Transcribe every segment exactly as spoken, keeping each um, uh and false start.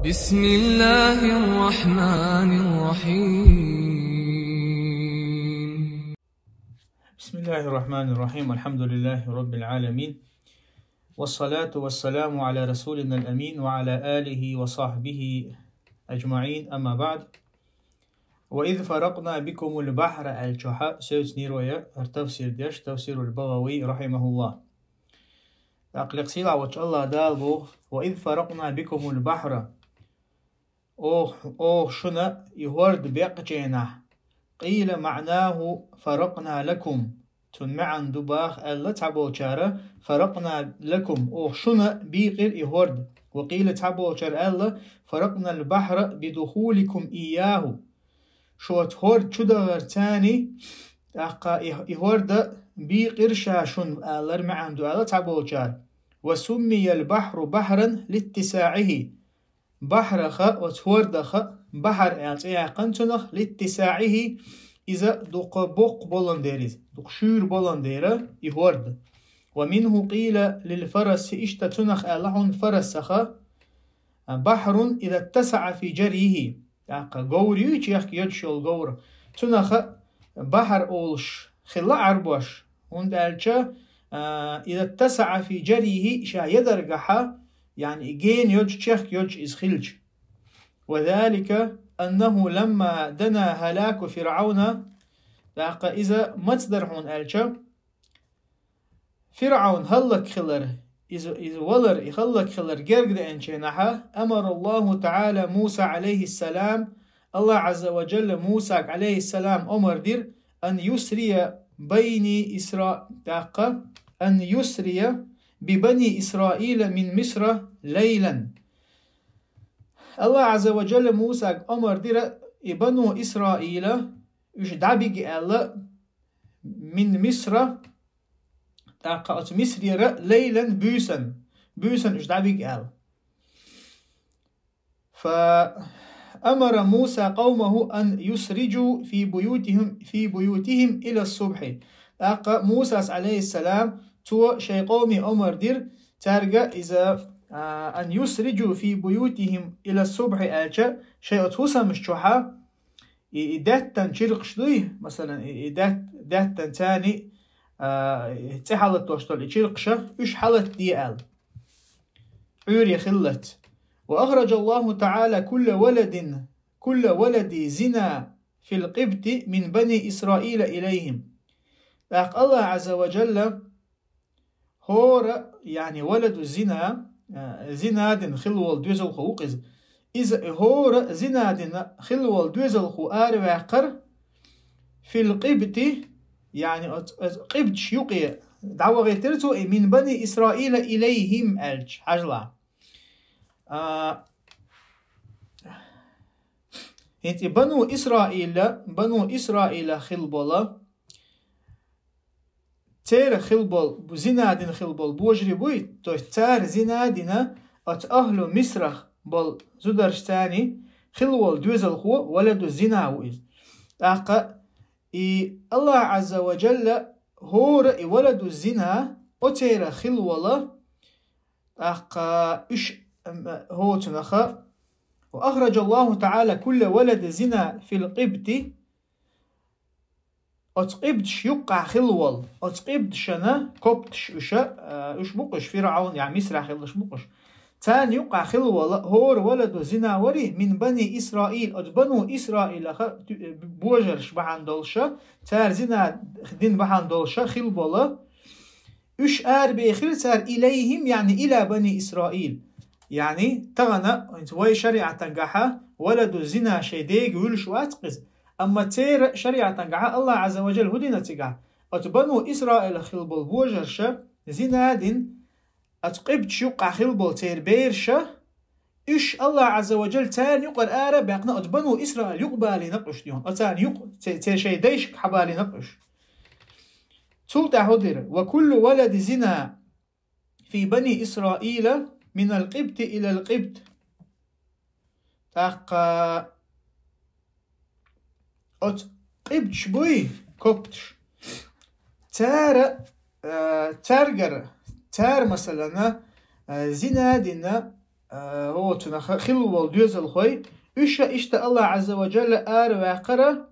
بسم الله الرحمن الرحيم. بسم الله الرحمن الرحيم. الحمد لله رب العالمين. والصلاة والسلام على رسولنا الأمين وعلى آله وصحبه أجمعين. أما بعد. وإذ فرقنا بكم البحر аьлла чухьа, севцнийра вай хӀара тафсир деш, тафсирул Багъави, рахьимахуллахӀ. ТӀаккха лекха сийлахь волчу АллахӀ Дала боху: «وإذ فرقنا بكم البحر». Оха, оха шуна и хӀорда бекъчу хенахь. قيل معناه فرقنا لكم. Цуьнан маьӀна ду баха аьлла цхьаболчара: فرقنا لكم, оха шуна бийкъира и хӀорда. وقيل, цхьаболчара аьлла: فرقنا البحر بدخولكم إياه. Шу оцу хӀорда чу дахарца, тӀаккха и, и хӀорда бийкъира ша шуна алар маьӀна ду аьлла цхьаболчара. وسمي البحر بحرا لاتساعه. Бахьраха, оцу хӀордаха, бахьар аьлла цӀе яьккхина цунах, لاتساعه, иза дукха боккха болун дера иза, дукха шуьйра болун дера и хӀорда. ومنه قيل للفرس, иштта цунах аьлла хьуна фарасаха: بحر إذا اتسع في جريه. ТӀаккха говр ю, чехка йодуш йолу говр. Цунаха бахьар олуш хилла Ӏарбоша, хӀунда аьлча, а, إذا اتسع في جريه, ша ядаргахьа, яъни гена йодуш, чехка йодуш иза хилча. وذلك أنه لما دنا هلاك فرعون, тӀаккха иза маца дара хьуна аьлча, ФирӀавн хӀаллакьхилар, иза, иза валар, и хӀаллакьхилар герга деанчу хенахьа, أمر الله تعالى موسى عليه السلام, АллахӀ Ӏазза ва Джалла Мусага, Ӏалайхиссалам, омар дира: أن يسري بني إسرا-, тӀаккха, أن يسري ببني إسرائيل من مصر ليلا. АллахӀ Ӏазза ва Джалла Мусага омар дира, и бану Исраила, уьш дӀабига аьлла, من مصر, тӀаккха оцу Мисрера, ليلا, буьйсан, буьйсан уьш дӀабига аьлла. فأمر موسى قومه أن يسرجوا في بيوتهم، في بيوتهم إلى الصبح. ТӀаккха Мусас, Ӏалайхиссалам, цо шайн къоме омар дира, цаьрга иза, а, أن يسرجوا في بيوتهم إلى الصبح аьлча, шайн оцу хӀусамаш чохьа, и, и даьттан чиркхаш дуй, масалан, и, и даьт-, даьттан царни, а, цӀе хьалатош долу и чиркхаша, уьш хьалатде аьлла. Ӏуьйре хиллалц. وأخرج الله تعالى كل ولد، كل ولد زنا في القبط من بني إسرائيل إليهم. ТӀаккха АллахӀ Ӏазза ва Джалла хӀора, яъни ولد الزنا, а, зина дина хилла волу доьзалхо ву-кх иза. Иза хӀора зина дина хилла волу доьзалхо араваьккхира في القبط, яъни оцу, оцу къибташ юкъе дӀавахийтира цо и من بني إسرائيل إليهم аьлча, хьажал. А, хӀинца и бану Исраила, бану Исраила хилла болу, церан хилла болу, зина дина хилла болу божарий буй, то есть цара зина дина оцу ахьлу Мисрах болу зударшцани хилла волу доьзалхо ولد الزنا ву иза. ТӀаккха и АллахӀ Ӏазза ва Джалла хӀора и ولد الزنا оцеран хилла волу, тӀаккха уьш, м, хӀоцунаха, وأخرج الله تعالى كل ولد زنا في القبط, оцу къибташ юккъахь хилла волу, оцу къибташна, копташ уьш, а, уьш бу-кх уьш, ФирӀавн, я Мисрахь хиллаш бу-кх уьш. Царна юккъахь хилла волу, хӀора ولد الزنا варий, من بني إسرائيل, оцу бану Исраилаха, ту-, божарш бахьана долуша, цара зина дина бахьана долуша хилла болу, уьш арабехира цара إليهم, яъни إلى بني إسرائيل. Яъни, тахана, хӀинца вай шариӀатангахьа ولد الزنا шайн дега вуьлуш вац-кх иза. Амма церан шариӀатангахьа АллахӀ Ӏазза ва Джалла хӀун дина цигахь? Оцу бану Исраилах хилла болу божарша зина дина, оцу къибташ юккъахь хилла болу церан бераша, уьш АллахӀ Ӏазза ва Джалла царна юкъара ара а баьккхина, оцу бану Исраил юкъа балийна-кх уьш, дийхьа, оцарна юкъа, церан шайн дайшка хьабалийна-кх уьш. Цул тӀаьхьа хӀун дира? وكل ولد زنا في بني إسرائيل من القبط إلى القبط. ТӀаккха оцу къибташ буй, копташ. Цара, а, цаьргара, цара, масалана, а, зина дина, а, хӀо цунах хилла волу доьзалхой, уьш а иштта Аллах Азза ва Джалла араваьккхира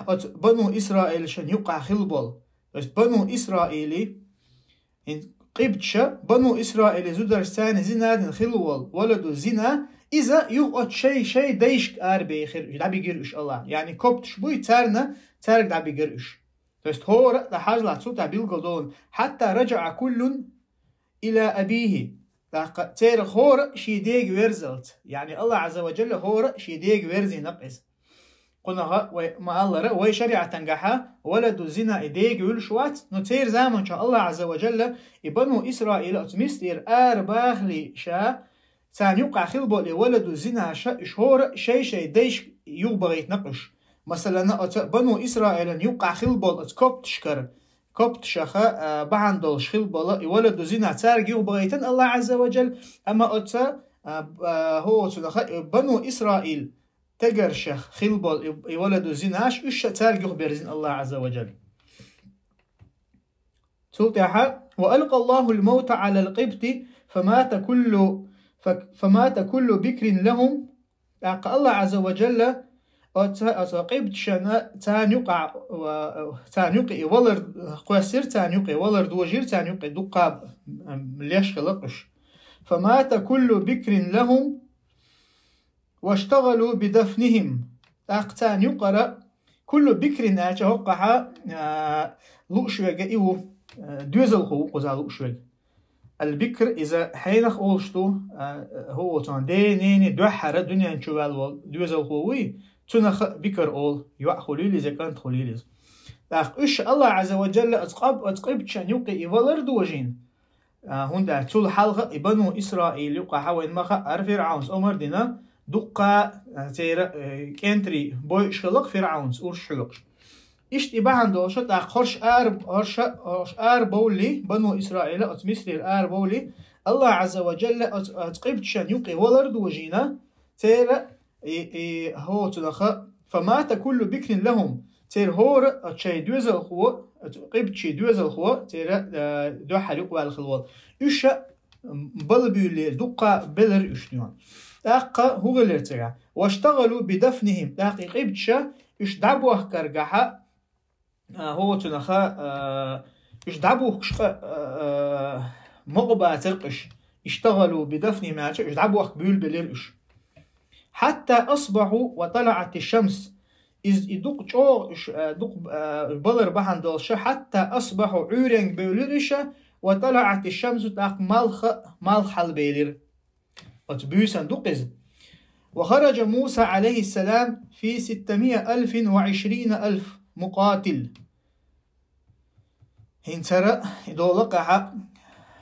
оцу Бану Исраилашна юкъахь хилла болу. То есть Бану Исраили, хӀинца къибташа, Бану Исраили зударшца зина дина хилла волу, валаду зина, иза юха оцу шай-шай дайшка арабехира, дӀабигира уьш Аллах. Яъни копташ буй, царна, цаьрга дӀабигира уьш. То есть хӀора а, хьажал цу тӀехь билгал долу, хьатта раджаӀа куллун ила абихи. ТӀаккха церан хӀора а шен дега верзалц. Яъни Аллах Азза ва Джалла хӀора а шен дега верзийнакъ иза. Кхунах вай ма-аллара, вай шариӀатангахьа валаду зина и дега вуьлуш вац, но церан заманчохь Аллах Азза ва Джалла и Бану Исраила оцу Мисрера арабахале ша, царна юкъахь хилла болу и валаду зинаша, уьш хӀора а шай-шай дайшка юхабахийтинакъ уьш. Масалан, оцу Бану Исраилан юкъахь хилла болу оцу копташкара, копташаха, а, бахьана долуш хилла болу и валаду зина цаьрга юхабахийтина Аллах Азза ва Джалла, амма оцу, а, а, хӀо цунаха, и Бану Исраил тегаршах хилла болу и, и валаду зинаш, уьш а цаьрга юхаберзина Аллах Азза ва Джалла. Цул тӀаьхьа: «Ва алкъаллахул маута алал къибти, фамата куллу, фа-, фамата куллу бикрин лахум». ТӀаккха Аллах Азза ва Джалла оцу, оцу къибташна царна юкъа, ва, царна юкъа и валар кхоьссира, царна юкъа и валар дожийра, царна юкъа и дуккха, м, леш хилла уьш. «Фамата куллу бикрин лахум, ваштагалу бидафнихим». ТӀаккха царна юкъара куллу бикрин аьлча хӀоккхахьа, а, лууш верг и ву, а, доьзалхо ву кхузахь лууш верг. Аль-бикр, иза хьенах олуш ду, а, хӀо цунах ден-ненан дуьххьара дуьнен чу ваьлла волу доьзалхо вуй, цунах а бикр олу, йоӀ хуьлийла иза, кӀант хуьлийла иза. ТӀаккха уьш Аллах Азза ва Джалла оцу къаб-, оцу къибташна юкъа и валар дожийна, а, хӀунда аьлча цул хьалха и Бану Исраил юкъахьа вайн ма хаъара ФирӀаунс омра дина, дуккха, а, церан, э, кӀентарий бойуш хилла-кх ФирӀаунс урс хьоькхуш. Иштта и бахьана долуша, тӀаккха хӀорш ара, хӀорша, хӀорш арабовлий, Бану Исраила оцу Мисрера арабовлий, Аллах Азза ва Джалла оцу, оцу къибташна юкъа и валар дожийна, церан и, и хӀо цунаха, фамата куллу бикрин лахум, церан хӀора а шайн доьзалхо, оцу къибташийн доьзалхо, церан, а, дуьххьара юкъаваьлла хилла волу. Уьш а бала буьйллера, дуккха белира уьш дуьйна. ТӀаккха хӀун хилира цигахь? «Ваштагалу бидафнихим», тӀаккха и къибташа уьш дӀабохкаргахьа, а, хӀо цунаха, а, уьш дӀабухкуш къа, а, а, мукъа бацара-кх уьш. «Иштагалу бидафнихим» аьлча, уьш дӀабохка буьйлабелира уьш. «Хьатта асбаху ва талаӀати шамс». Иза и дукха чӀогӀа уьш, а, дукха, а, балар бахьана долуша, «хьатта асбаху», Ӏуьйренга бевлира иша, «ва талаӀати шамсу», тӀаккха малх а, малх хьалабелира. Оцу буьйсан ду-кх иза. «Ва хараджа Муса, алейхиссалам, фи ситтамиа алфин ва ишрина алф мукъатил». ХӀинца хӀара и долу къахьа,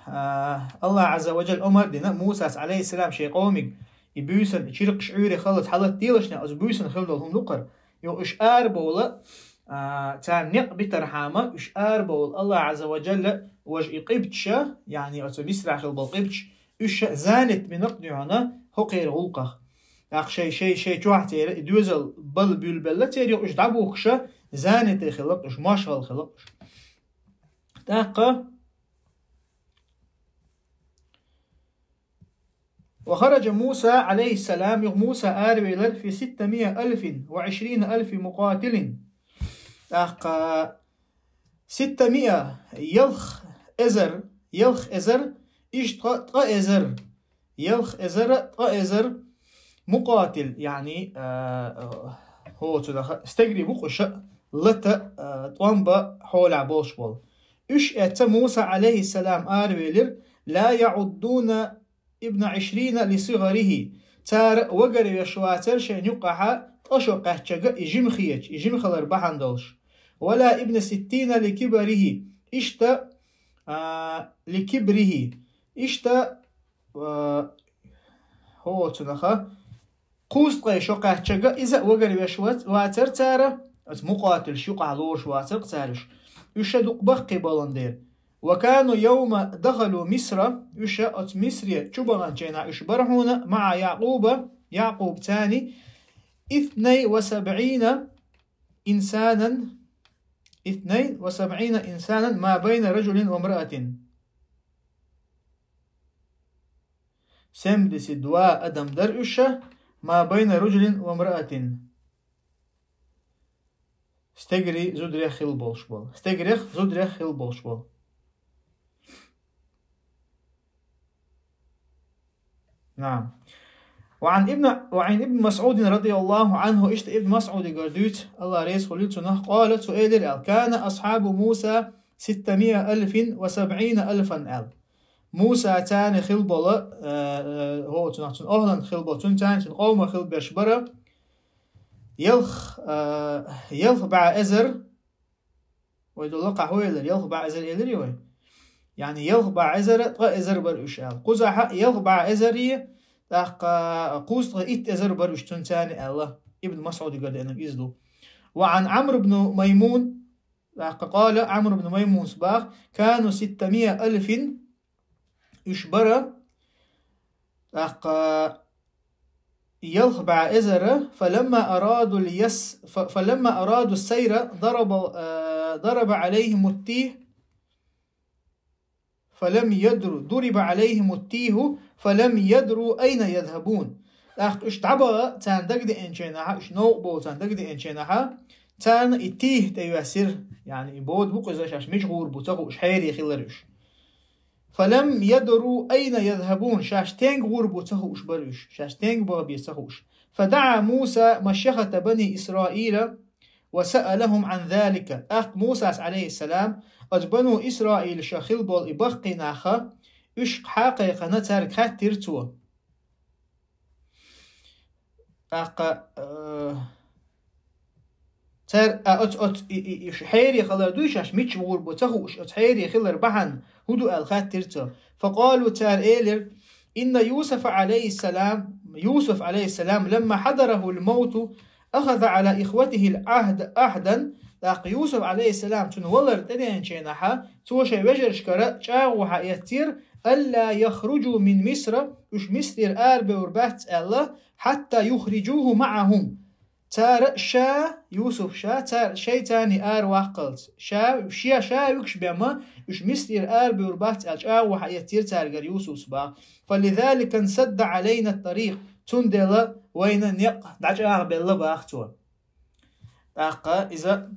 а, Аллах Азза ва Джалла омра дина Мусас, алейхиссалам, шайн къомиг и буьйсан чиркхаш Ӏуьйре халлаца хьалатделашна, оцу буьйсан хилла долу хӀума ду-кх хӀара. Юха уьш арабовла, а, царна некъ битархьама, уьш арабовла Аллах Азза ва Джалла, важа и къибташа, яъни оцу Мисрахь хилла болу къибташ, уьш занят бина-кх дуьйна хӀокхеран гӀуллакхах. ТӀаккха шай, шай, шай чохь церан и доьзал бала буьйлабелла церан, юха уьш дӀабухкуша, занят хилла-кх уьш, мошхал хилла-кх уьш. ТӀаккха «Ва хараджа Муса, алейхиссалам», юха Муса аравелира, «фи ситтамиа алфин ва ишрина алфи мукъатилин». ТӀаккха ситтамиа, ялх эзар, ялх эзар, иштта ткъа эзар, ялх эзара ткъа эзар мукъатил, яъни, а, хӀо цунаха стегри бу-кх уьш, лата, а, тӀомба хьолехь болуш болу. Уьш эцца Муса, алейхиссалам, аравелира, «ла яӀуддуна ибна ишрина ли сигъарихи». Цара вагар веш вацара шайн юкъахьа ткъа шо кхаьччага и жима хеташ, и жима хилар бахьана долуш. «Ва ла ибна ситтина ли кибарихи». Иштта, а, ли кибрихи. Иштта, а, хӀо цунаха, кхузткъе шо кхаьччага иза а вагар веш вац-, вацара цара, оцу мукъатилаш юкъахь лоруш вацара-кх цара уьш. Уьш а дукха баккхий баланан дера. «Ва кану йовма дахалу Мисра», уьш а оцу Мисре чу баханчу хенахь уьш бара хьуна, «маӀа Якъуба», Якъуб царна, «итнай ва сабӀина инсанан», «итнай ва сабӀина инсанан ма байна раджулин ва мраатин». Семьдесят два адам дара уьш, ما بين رجل وامرأة. Стегарий зударех хилла болуш болу. Стегарех зударех хилла болуш болу. نعم. وعن ابن، وعن ابن مسعود رضي الله عنه, иштта Ибн Масъудагара дуьйцу, Аллах реза хуьлийла цунах, قال, цо элира аьлла: كان أصحاب موسى ستمائة ألف وسبعين ألفا аьлла. Муса царна хилла болу, э, э, хӀо, цунах, цуьнан охӀланах хилла болу, цуьнан царна, цуьнан къомах хилла берш бара ялх, э, ялх бӀе эзар, вай долу кхахьо элира, ялх бӀе эзар элира вай. Яъни ялх бӀе эзар, ткъа эзар бара уьш аьлла. Кхузахь ялх бӀе эзаре, тӀаккха кхузткъа итт эзар бара уьш цуьнан царна аьлла, Ибн Масъудагара деанарг иза ду. وعن عمرو بن ميمون, тӀаккха قال, Ӏамр ибн Маймуна боху: كانوا ستمائة ألف, уьш бара, тӀаккха ялх бӀе эзар, فلما أرادوا اليس-، ف-، فلما أرادوا السير ضرب، آه، ضرب عليهم التيه فلم يدروا، ضرب عليهم التيه فلم يدروا أين يذهبون. ТӀаккха уьш дӀабаха царна дагадеанчу хенахь, уьш новкъа бовла царна дагадеанчу хенахь, царна и тийха тӀейоьссира, яъни и бода бу-кх иза, шаьш мича гӀур бу ца хууш, хьере хилира уьш. فلم يدروا أين يذهبون, шаьш стенга гӀур бу ца хууш бара уьш, шаьш стенга баха беза ца хууш. فدعا موسى مشيخة بني إسرائيل وسألهم عن ذلك. ТӀаккха Мусас, عليه السلام, оцу Бану Исраилаша хилла болу и баккхий нах, уьш хьакхайкхина, цаьрга хаьттира цо. ТӀаккха, э, цара, а, оцу, оцу, и, и, и хьере хилар дуй шаьш, мича гӀур бу ца хууш, оцу хьере хилар бахьана хӀун ду аьлла хаьттира цо. فقالوا, цара элира: إن يوسف عليه السلام، Юсуф, عليه السلام, لما حضره الموت أخذ على إخوته العهد، عهدا. ТӀаккха Юсуф, عليه السلام, цуьнан валар тӀедеанчу хенахь, цо шайн вежаршкара чӀагӀо хьаэцира: ألا يخرجوا من مصر, уьш Мисрера арабевр бац аьлла, حتى يخرجوه معهم. Цара ша, Юсуф ша, цара шайца царний араваккхалц, ша, ша, ша вуьгуш бен ма, уьш Мисрера арабевр бац аьлла, чӀагӀо хьаэцира цаьргара Юсуфа боху. فلذلك انسد علينا الطريق. Цундела вайна некъ дӀачӀагӀбелла боху цо. ТӀаккха иза,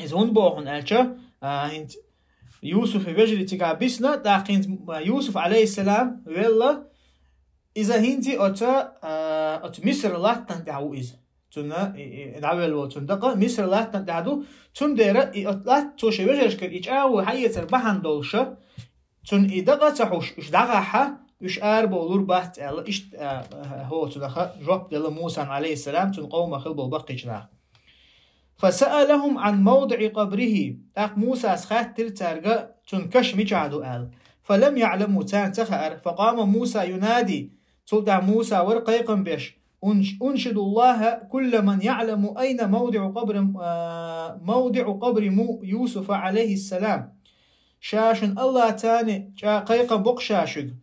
иза хӀунда боху аьлча, а, хӀинца Юсуфан вежарий цигахь бисна, тӀаккха хӀинца Юсуф, عليه السلام, велла, иза хӀинца оцу, а, оцу Миср латтана тӀехь ву иза. Цунна и, и, и дӀавелла волу цунна дакъа Миср латтана тӀехь ду. Цундела и оцу латта цо шайн вежаршкара и чӀагӀо хьаэцар бахьана долуша, цунна и дакъа а ца хьуш, уьш дӀагӀахь, уьш арабовлур бац аьлла, иштта, а, а, хӀо, цунах жоп делла Мусана, عليه السلام, цуьнан къомах хилла болу баккхийчу наха. فسألهم عن موضع قبره. ТӀаккха Мусас хаьттира цаьрга, цуьнан каш мичахь ду аьлла. فلم يعلموا, царна ца хаьара. فقام موسى ينادي. Цул тӀаьхьа Муса вара кхайкхам беш: أنش-، أنشد الله كل من يعلم أين موضع قبر، а, موضع قبر مو-، يوسف عليه السلام. Ша шуна Аллаца чӀа кхайкхам бо-кх ша шуьга.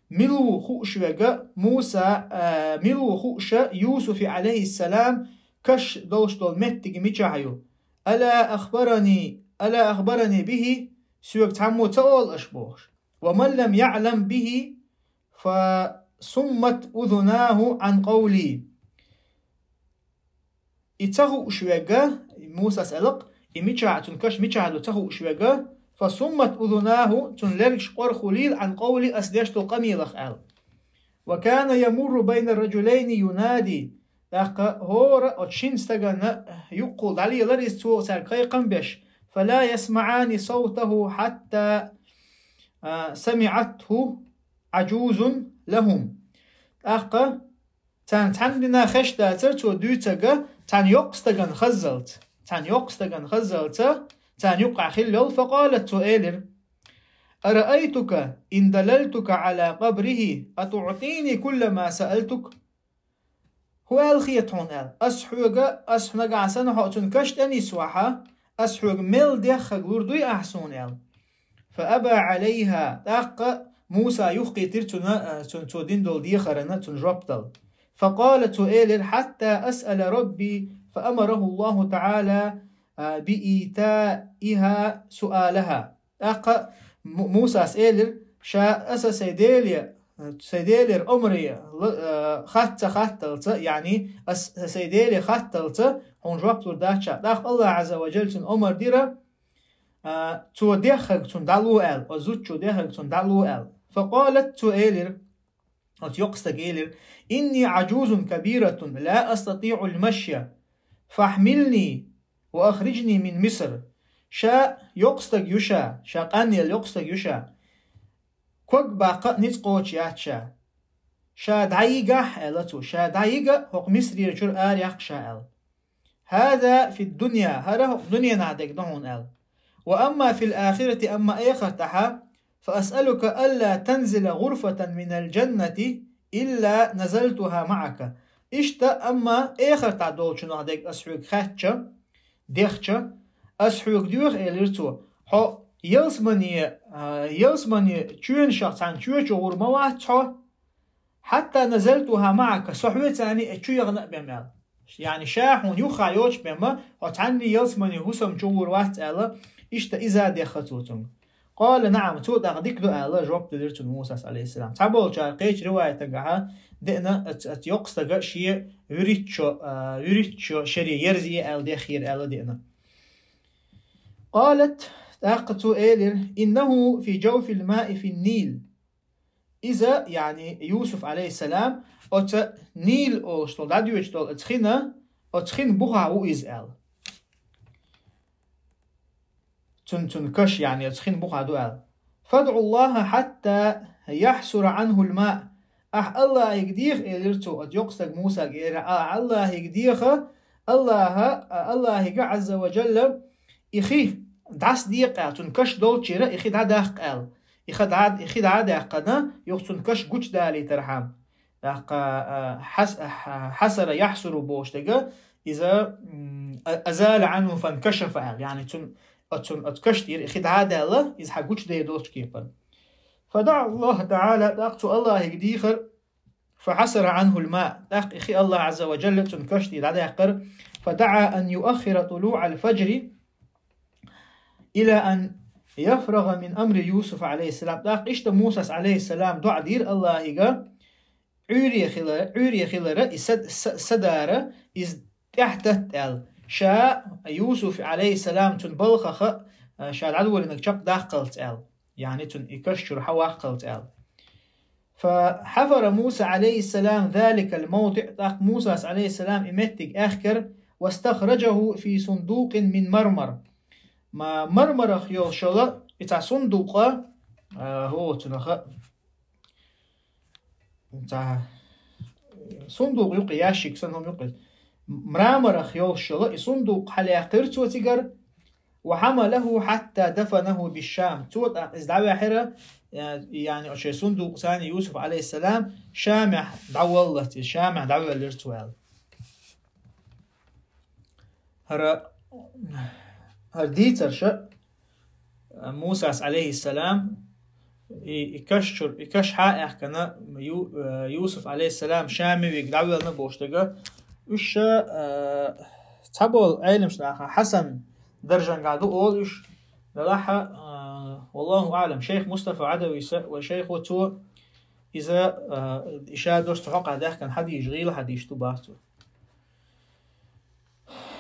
Мила ву хууш верг Муса, а, мила ву хууш Юсуфан, عليه السلام, каш долуш долу меттиг мичахь ю? ألا أخبرني، ألا أخبرني به, соьга цхьаммо ца олу аша бохуш. ومن لم يعلم به فصمت أذناه عن قولي. И ца хууш верг, Мусас аьлла-кх, и мичахь, цуьнан каш мичахь ду ца хууш верг, فصمت أذناه, цуьнан лергаш къора хуьлийла, عن قولي, ас деш долу къамелах аьлла. وكان يمر بين الرجلين ينادي. ТӀаккха хӀора оцу шина стагана юккъехула дӀалелара иза, цо цаьрга кхайкхам беш. فلا يسمعان صوته حتى، а, سمعته عجوز لهم. ТӀаккха царна цхьанна дина хезаш дацара цо дуьйцург, цхьана йоккха стагана хаззалц. Цхьана йоккха стагана хаззалц, царна юккъехь хилла йолу, فقالت, цо элира: أرأيتك إن دللتك على قبره أتعطيني كل ما سألتك؟ ХӀун аьлла хета хьуна аьлла? Ас хьоьга, ас нагахь санна хьо цуьнан каш тӀе нисвахь, ас хьоьга мел дехнарг лур дуй ахь суна аьлла. فأبى عليها, тӀаккха Муса юхакхийтира цунна, а, цунна цо дина долу дехарна цунна жоп дала. فقال, цо элира: حتى أسأل ربي فأمره الله تعالى، а, بإيتائها سؤالها. ТӀаккха Му-, Мусас элира: ша аса сайн Деле Сайн Делера омаре ла-, а, хатта хатталца, яъни, ас, сайн Деле хатталца, хьуна жоп лур дац ша. ТӀаккха Аллахь Ӏазза ва Джалла цунна омар дира, а, цо деххарг цунна дӀалу аьлла, оцу зудчо деххарг цунна дӀалу аьлла. فقالت, цо элира, оцу йоккха стага элира: «إني عجوز كبيرة لا أستطيع المشي فاحملني وأخرجني من مصر». Ша йоккха стаг ю ша, ша къанъелла йоккха стаг ю ша. Ког баккха а ницкъ кхочуш яц ша. Ша дӀайигахь, аьлла цо, ша дӀайига, хӀокху Мисрера чуьра араяккха ша, аьлла. «هذا في الدنيا», хӀара хӀокху дуьненахь дерг ду хьуна, аьлла. «وأما في الآخرة», амма эхартахьа, «فأسألك ألا تنزل غرفة من الجنة إلا نزلتها معك». Иштта, амма эхартахь долчунах дерг ас хьоьга хаьттича, дехча, ас хьоьга доьху, элира цо, хьо ялсамане, а, ялсамане чоьнашах цхьана чоь чу гӀур ма вац хьо, «حتى نزلتها معك», со хьоьца цхьаьна и чу яхана а бен, аьлла. Яъни ша хьуна юххе йоцуш бен ма, хьо цхьаьнний ялсамане хӀусам чу гӀур вац аьлла, иштта иза дехха цо цуьнга. «قال نعم», цо тӀаккха дика ду аьлла, жоп делира цунна Мусас, Ӏалайхиссалам. Цхьаболчара кхечу риваятагахьа деана оцу, оцу йоккха стага шен вуьрхӀитта шо, а, вуьрхӀитта шо шаре ерзае аьлла деххера аьлла деана. قالت, тӀаккха цо элира: «إنه في جوف الماء في النيل». Иза, яъни Юсуф, Ӏалайхиссалам, оцу Нил олуш долу, дӀадоьдуш долу оцу хина, оцу хин бухахь ву иза аьлла. Цун, цун каш, яъни оцу хин бухахь ду аьлла. «فادع الله حتى يحسر عنه الماء». Ахь Аллахьига деха, элира цо, оцу йоккха стага Мусага элира, ахь Аллахьига деха, Аллахьа, а, Аллахьига, Ӏазза ва Джалла, и хи дӀасадекъа аьлла, цун каш долчуьра и хи дӀадаккха аьлла. И хи дӀа-, и хи дӀа а даьккхина, юха цун каш гучудалийтархьама. ТӀаккха, а, хьас-, а, хьа-, хьасара яхьсуру бохуш дерг, иза, м, а-, أزال عنه فانكشف аьлла. Яъни цун, оцун, оцу каш тӀера и хи дӀа а даьлла, иза хьа гучудер долчу кепара. «فدعا الله تعالى», тӀаккха цо Аллахьига дийхар, «فحسر عنه الماء», тӀаккха и хи Аллахь Ӏазза ва Джалла цун каш тӀера дӀадаьккхира. «فدعا أن يؤخر طلوع الفجر إلى أن يفرغ من أمر يوسف عليه السلام». ТӀаккха иштта Мусас, Ӏалайхиссалам, доӀа дира Аллахьига, Ӏуьйре хила-, Ӏуьйре хилара, и са, са, са дара, иза тӀаьхьататта аьлла. Ша Юсуф, Ӏалайхиссалам, цун балхаха, а, ша дӀадолийнарг чекхдаккхалц аьлла. Яъни цунна и каш чуьра хьаваккхалц аьлла. «فحفر موسى عليه السلام ذلك الموضع», тӀаккха Мусас, Ӏалайхиссалам, и меттиг аьхкира, «واستخرجه في صندوق من مرمر». Ма-, мармарах йолуш йолу и цхьа сундукъа, а, хӀо, цунах а, цхьа сундукъ юкъа, ящик санна хӀума юкъа. Мраморах йолуш йолу и сундукъ хьалаяьккхира цо цигара, «وحمله حتى دفنه بالشام». Цо тӀаккха иза дӀаваьхьира, я-, яъни, шайн сундукъ санна Юсуф, Ӏалайхиссалам, Шамехь дӀаваллалц иза, Шамехь дӀавоьллира цо аьлла. ХӀара, хӀара дийцарша, Мусас, Ӏалайхиссалам, и, и каш чуьра, и каш хьа а аьхкина, Ю-, э, Юсуф, Ӏалайхиссалам, Шаме вига дӀавоьллина бохуш дерг, уьш, э, цхьаболу Ӏеламчу наха хьасан даржехь ду олу уьш, делахь а, э, валлаху аӀлам, шайх Мустафа Ӏадавис, вай шайхо, цо иза, э, и ша долуш цу хьокъехь даьхкина хьадисаш, гӀийла хьадисаш ду боху цо.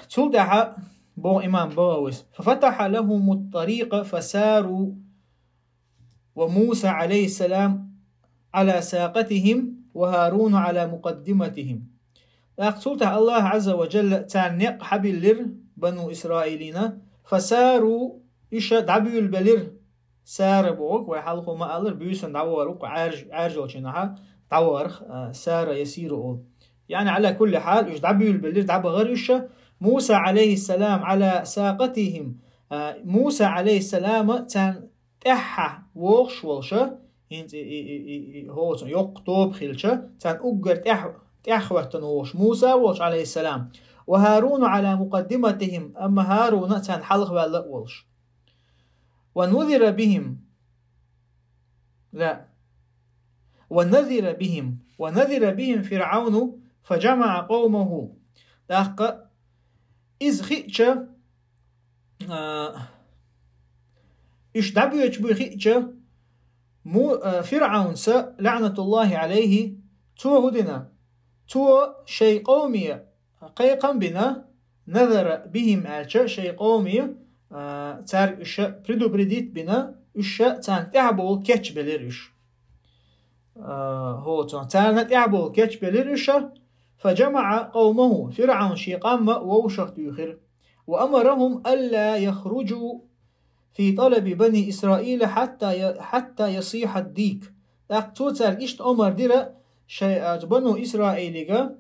Цул тӀаьхьа боху имам БагӀавис: «ففتح لهم الطريق فساروا وموسى عليه السلام على ساقتهم وهارون على مقدمتهم». ТӀаккха цул тӀаьхьа Аллахь Ӏазза ва Джалла царна некъ хьабиллира, бану Исраилина, «فساروا», уьш дӀабуьйлабелира. Сара бохург, вай хьалха ма аллара, буьйсанна дӀавахар ву-кх, Ӏаьрж-, Ӏаьржачу дийнахь дӀавахарх, а, сара я сийра олу. Яъни, Ӏала кулли хьал, уьш дӀабуьйлабелира, дӀабахара уьш, Муса, Ӏалайхиссалам, Ӏала сакъатихим, а, Муса, Ӏалайхиссалама, царна тӀаьххьа вогӀуш волуша, хӀинца и, и, и, и, и, хӀоцун йоккха тоба хилча, царна уггар тӀаьхьа, тӀаьхьахӀоьттина вогӀуш Муса волуш, Ӏалайхиссалам, ва ХӀаруну Ӏала мукъаддиматихим, амма ХӀаруна царна хьалхаваьлла а волуш. Ва нузира бихим. Ла. Ва назира бихим. Ва назира бихим ФирӀауну фа жамаӀа къавмаху. ТӀаккха иза хиъча, а, уьш дӀабоьдуш буй хиъча, Му-, э, ФирӀавнца, лаӀнатуллахӀи Ӏалайхи, цо хӀу дина? Цо шай къовме кхайкхам бина, نذر بهم аьлча, шай къовме, э, цаьрга уьш предупредить бина, уьш царна тӀаьхьабовла кечбелира уьш. Э, хӀо, цо-, царна тӀаьхьабовла кечбелира уьш. فجمع قومه, ФирӀавн шен къам вовшах туьйхира. وأمرهم ألا يخرجوا في طلب بني إسرائيل حتى ي-، حتى يصيح الديك. ТӀаккха цо цаьрга иштта омар дира, шай, а, бану Исраилига,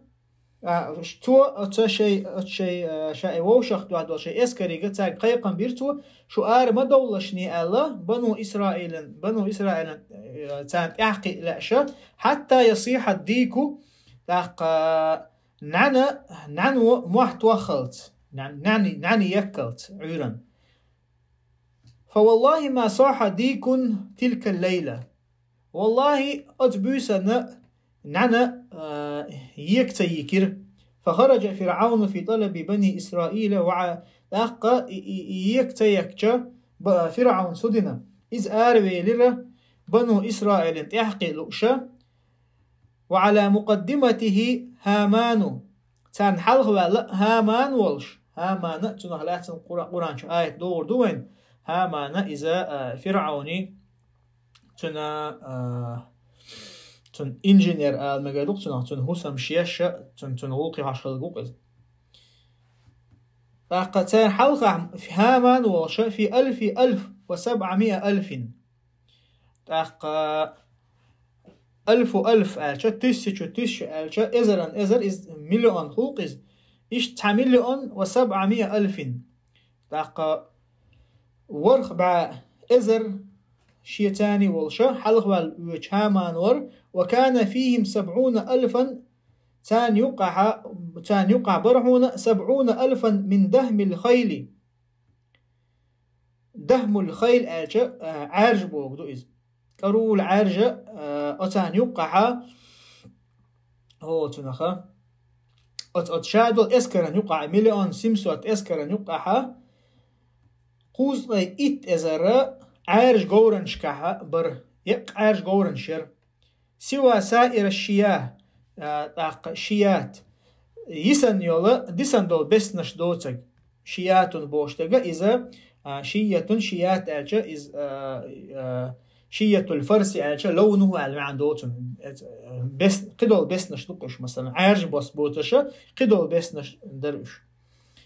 а, цо, оцу шай, оцу шай, а, шай вовшах дуьхьал долу шай эскарига цаьрга кхайкхам бира цо, шу ара ма довлашний аьлла, бану Исраилан, бану Исраилан, а, царна тӀаьхьакхиа лаьа ша, حتى يصيح الديك, тӀаккха нӀаьна, нӀаьно мохь тоххалц, нӀаьн-, нӀаьни-, нӀаьни яккалц Ӏуьйранна. فوالله ما صاح ديك تلك الليلة. ВаллахӀи, оцу буьйсанна нӀаьна, а, ека ца йийкира. فخرج فرعون في طلب بني إسرائيل وع-, тӀаккха и, и, и ека ца ехкича, ба-, ФирӀавн хӀу дина? Иза аравелира бану Исраилан тӀаьхьакхиа лууш, وعلى مقدمته هامان. Царна хьалха ваьлла ХӀаман волуш. ХӀамана, цунах лаьцна Къура-, Къуръан чу аят догӀур ду вайна. ХӀамана иза, а, ФирӀавни, цуьнан, а, цуьнан инженер ала мегар ду-кх цунах, цуьнан хӀусамаш еш, цуьнан, цуьнан гӀуллакхе хьожуш хилла ву-кх иза. ТӀаккха царна хьалха ХӀаман волуш, في ألف ألف وسبعمائة ألف. ТӀаккха алфу алф аьлча, тысячу тысячу аьлча, эзаран эзар, иза миллион хуьлу-кх иза. Иштта цхьа миллион ва сабӀамиа алфин. ТӀаккха ворхӀ бӀе эзар шен царний волуш хьалхаваьлла воьдуш ХӀаман вара, ва кана фихим сабӀуна алфан, царна юккъехь, царна юккъехь бара хьуна сабӀуна алфан мин дахмил хайли. Дахмул хайл аьлча, а, Ӏаьржа бохург ду иза. КӀарула Ӏаьржа, а, оцарна юккъехь, хӀо цунаха, оц-, оцу ша долу эскаран юккъехь, миллион семьсот эскаран юккъехь, кхузткъе итт эзар Ӏаьржа говранашкахь бара, еккъа Ӏаьржа говранаш яра. Сива саира шия, а, тӀаккха шият. Йисана йолу, дисина долу беснаш доцург. Шиятун бохуш дерг иза, а, шиятун, шият аьлча, иза, а, а, шиятул фарси аьлча, лавнуху аьлла маьӀна доцург. Эц-, а, бес-, кхидолу беснаш ду-кх уьш, масалан, Ӏаьржа бос боцуша, кхидолу беснаш дара уьш.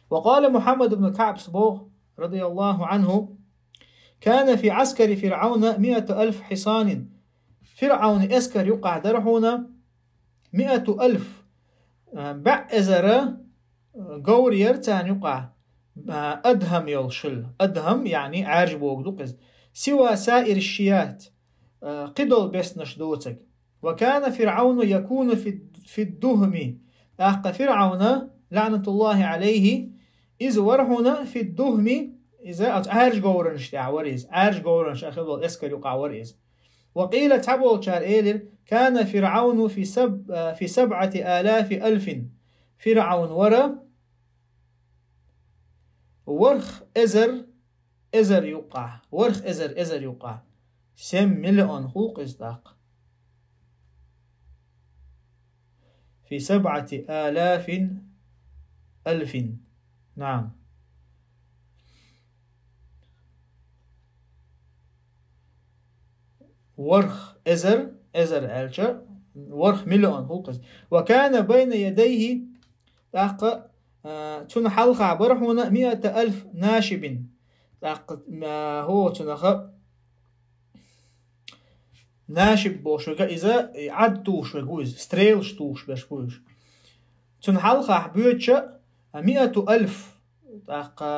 Ва къала Мухьаммад ибн Каъбс боху, радияллаху Ӏанху, كان في عسكر فرعون مائة ألف حصان. ФирӀавнан эскар юккъехь дара хьуна миату алф, а, бӀе эзар, а, говр яра царна юккъехь, а, адхам йолуш хилла. Адхам, яъни, Ӏаьржа бохург ду-кх иза. Сива саир шият, а, кхидолу беснаш доцург. Ва кана ФирӀавну якуну фи, фи духми. ТӀаккха ФирӀавна, лаӀнатуллахи Ӏалайхи, иза вара хьуна фи духми, иза оцу Ӏаьржа говранаш тӀехь вара иза. Ӏаьржа говранаш аьлла хилла долу эскар юккъехь вара иза. Ва къийла, цхьаболчара элира, кана ФирӀавну фи саб-, а, фи сабӀати алафи алфин. ФирӀавн вара ворхӀ эзар эзар юккъехь, ворхӀ эзар эзар юккъехь. Семь миллион хуьлу-кх иза тӀаккха. Фи сабӀати алафин алфин. Наам. ВорхӀ эзар, эзар аьлча, ворхӀ миллион хуьлу-кх иза. Ва кана байна ядайхи, тӀаккха, а, цунна хьалха бара хьуна миата алф нашибин. ТӀаккха, а, хӀо цунаха нашиб бохуш верг иза, и Ӏад тухуш верг ву иза, стрелаш тухуш берш бу уьш. Цунна хьалха боьдуша, а, миату алф, тӀаккха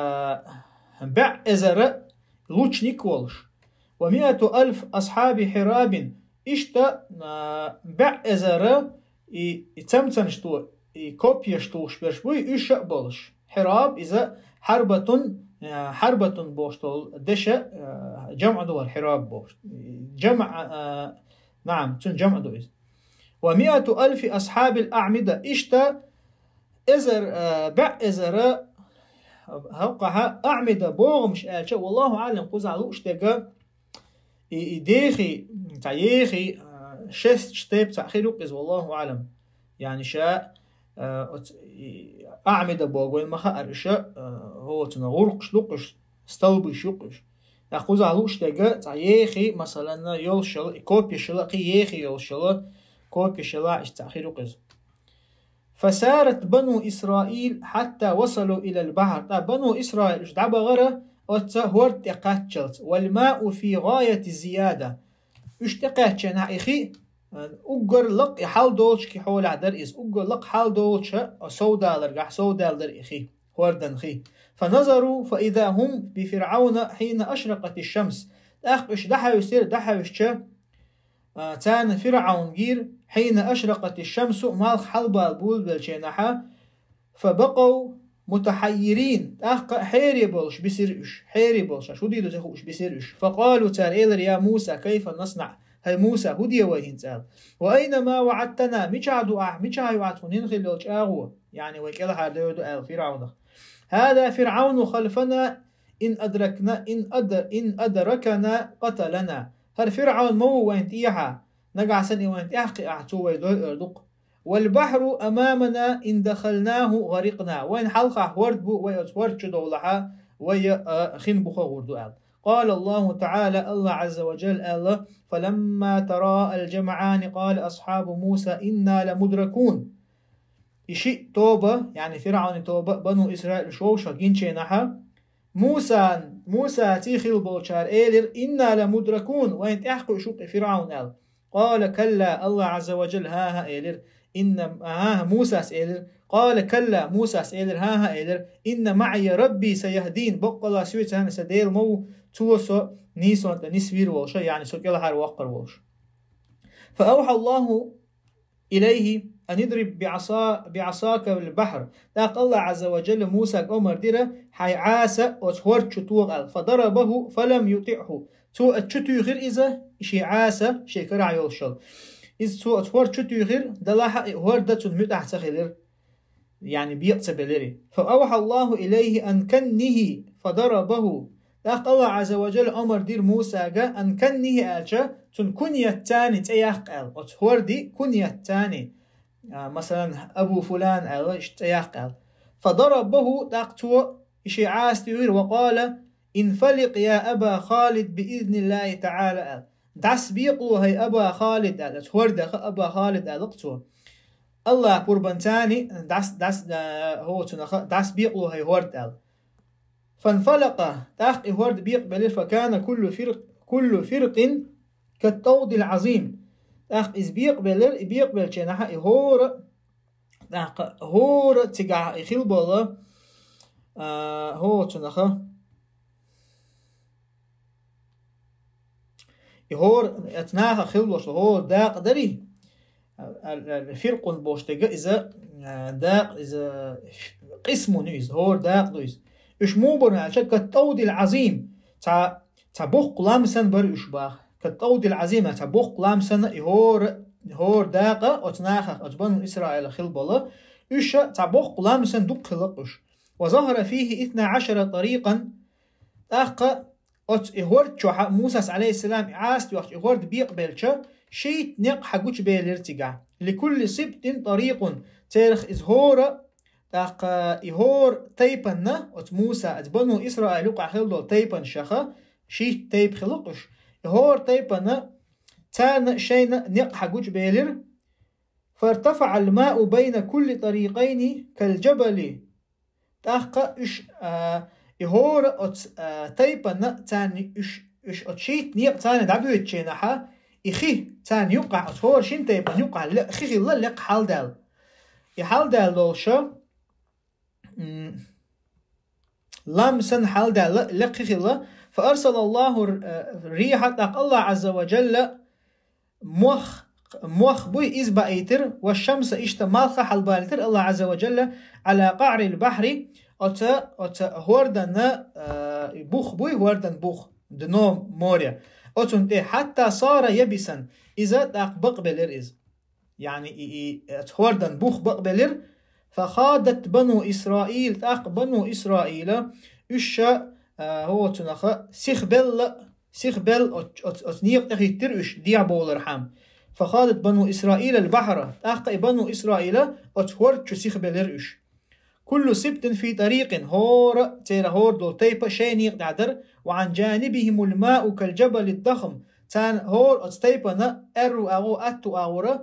бӀе эзар лучник волуш. Ва миату алф асхьаби хьирабин. Иштта, а, бӀе эзар и, и цамцанаш ту-, и копьяш тухуш берш буй, уьш а болуш. Хьираб иза хьарбатун, а, хьарбатун бохуш долу деша, а, жамъ ду вара хьираб бохуш. Жамъ, а, наам, цун жамъ ду иза. Ва миату алфи асхьабил аъмида. Иштта эзар, а, бӀе эзар, хӀокхахьа аъмида богӀамаш аьлча, валлаху аълам, кхузахь лууш дерг, и, и дехий, Ехи, а, шесташ тайпа цхьаъ хир ю-кх иза, والله أعلم. Яъни ша, а, оц-, и, аъмида боху вайн ма хаара уьш, а, хӀоцуна гӀуркъаш ду-кх уьш, столбаш ю-кх уьш. ТӀаккха кхузахь лууш дерг цхьа ехи, масалан, йолуш йолу, и копьяш йолу, кхин ехи йолуш йолу, копьяш йолу, иштта цхьаъ хир ю-кх иза. فسارت بنو إسرائيل حتى وصلوا إلى البحر. ТӀаккха бану Исраил уьш дӀабахара оцу хӀорда тӀе кхаччалц. والماء في غاية الزيادة. Уьш тӀекхаьчча нахь и хи, уггар лакха и хьал долчу хи хьолехь дара иза. Уггар лакха хьал долчу совдаларгахь совдала дара и хи, хӀордан хи. فنظروا فإذا هم بفرعون حين أشرقت الشمس. ТӀаккха уьш дӀахьаьвсира, дӀахьаьвсича, а, царна ФирӀавн гира, حين أشرقت الشمس, малх хьалбала булабеллачу хенахь, فبقوا متحيرين, тӀаккха хьере болуш бисира уьш, хьере болуш, аш хӀун дийр ду ца хууш бисира уьш. فقالوا, цара элира: يا موسى كيف نصنع؟ ХӀай Муса, хӀун де вай хӀинца аьлла? وأين ما وعدتنا, мичахь ду ахь, мичахь ю ахь тхуна хин хилла йолу чӀагӀо? Яъни вай кӀелхьардевр ду аьлла ФирӀавнах. هذا فرعون خلفنا إن أدركنا، إن أد-، إن أدركنا قتلنا. ХӀара ФирӀавн ма ву вайна тӀехьа, нагахь санна и вайна тӀаьхьакхиахь, цо вай дойур ду-кх. والبحر أمامنا إن دخلناه غرقنا. Вайна хьалха хӀорд бу, вай оцу хӀорда чу довлахь, вай, а, хин буха гӀур ду аьлла. قال الله تعالى, АллахӀ Ӏазза ва Джалла аьлла: فلما تراءى الجمعان قال أصحاب موسى إنا لمدركون. И шиъ тоба, яъни ФирӀавнан тоба, бану Исраил уьш вовшах гинчу хенахь, Мусан, Мусаций хилла болчара элира: إنا لمدركون, вайна тӀаьхьакхуьуш ву-кх и ФирӀавн аьлла. قال كلا, АллахӀ Ӏазза ва Джалла: хӀан-хӀа, элира, إن, хӀан-хӀа, Мусас элира. قال كلا, Мусас элира, хӀан-хӀа, элира, إن معي ربي سيهدين, баккъалла соьца цхьаьна сан Дела ма ву, цо со нийсонна тӀе нисвийр волуш, яъни со кӀелхьара ваккхар волуш. فأوحى الله إليه أن اضرب بعصا-، بعصاك البحر. ТӀаккха АллахӀ Ӏазза ва Джалла Мусага омар дира: хьайн Ӏаса оцу хӀорда чу тоха аьлла. فضربه فلم يطعه. Цо оцу чу туьйхира иза, шен Ӏаса, шен карахь йолуш йолу. Иза цо оцу хӀорда чу туьйхира, делахь а и хӀорда цунна муьтӀахь ца хилира. Яъни бекъа ца белира. فأوحى الله إليه أن كنه فضربه. ТӀаккха АллахӀ Ӏазза ва Джалла омар дира Мусага, أن كنه аьлча, цунна куньятца цӀе яккха аьлла. Оцу хӀордан куньятца, а, масалан, Абу Фулан аьлла, иштта цӀе яккха аьлла. فضربه, тӀаккха цо и шен Ӏаса туьйхира, وقال: انفلق يا أبا خالد بإذن الله تعالى аьлла. ДӀасабекъало, хӀай Аба Халид аьлла, оцу хӀордах Аба Халид аьлла-кх цо. АллахӀан пурбанца дӀас-, дӀас-, а, хӀоцунах дӀасабекъало, хӀай хӀорд аьлла. فانفلق, тӀаккха и хӀорд бекъабелира, فكان كل فرق، كل فرق كالطود العظيم. ТӀаккха иза бекъабелира, и бекъабеллачу хенахь и хӀора, тӀаккха хӀора цигахь и хилла болу, а, хӀоцунах, и хӀора, оцу нахах хилла болуш хӀора дакъа дарий, а, а, а, фиркъун болуш дерг иза, а, дакъа иза, къисмун ю иза, хӀора дакъа ду иза. Уьш муха бара аьлча, كالطود العظيم, цхьа, цхьа боккха лам санна бара уьш боху. كالطود العظيم, цхьа боккха лам санна и хӀора, хӀора дакъа оцу нахах, оцу бану Исраилах хилла болу, уьш цхьа боккха лам санна дукха хилла-кх уьш. وظهر فيه اثنا عشر طريقا, тӀаккха оцу и хӀорда чохь Мусас, Ӏалайхиссалам, и Ӏаса тоьхча, и хӀорд бекъабелча, шийтта некъ хьагучубелира цигахь. لكل سبط طريق, церах иза хӀора, тӀаккха и хӀора тайпанна, оцу Муса, оцу бану Исраил юкъахь хилла долу тайпанашха, шийтта тайпа хилла-кх уьш. И хӀора тайпанна царна шайна некъ хьагучубелира. فارتفع الماء بين كل طريقين كالجبل. ТӀаккха уьш, а, и хӀора оцу, а, тайпанна царна уьш, уьш оцу шийтта некъа царна дӀабоьдучу хенахь, и хи царна юккъахь, оцу хӀора шина тайпанна юккъахь ле-, хи хилла лекха хьалдаьлла. И хьалдаьлла долуша, м, лам санна хьалдаьлла лекха хи хилла. فأرسل الله الريح, тӀаккха АллахӀ Ӏазза ва Джалла мох, мох буй, иза баийтира, والشمس, иштта малх а хьалбаийтира АллахӀ Ӏазза ва Джалла, على قعر البحر, оцу, оцу хӀорданна, а, бух буй, хӀордан бух, дно моря. Оцунна тӀе, حتى صار يبسا, иза тӀаккха бакъбелира иза. Яъни и, и, оцу хӀордан бух бакъбелира. فخاضت بنو إسرائيل, тӀаккха бану Исраила, уьш ша, а, хӀоцунах сихбелла, сихбелла оц-, оц-, оцу некъа тӀе хӀиттира уьш, дехьа бовлархьама. فخاضت بنو إسرائيل البحر, тӀаккха и Бану Исраила оцу хӀорда чу сихбелира уьш. كل سبط في طريق, хӀора, церан хӀора долу тайпа шайн некъа тӀехь дара, وعن جانبهم الماء كالجبل الضخم, царна хӀора оцу тайпана аьрру агӀо, атту агӀора,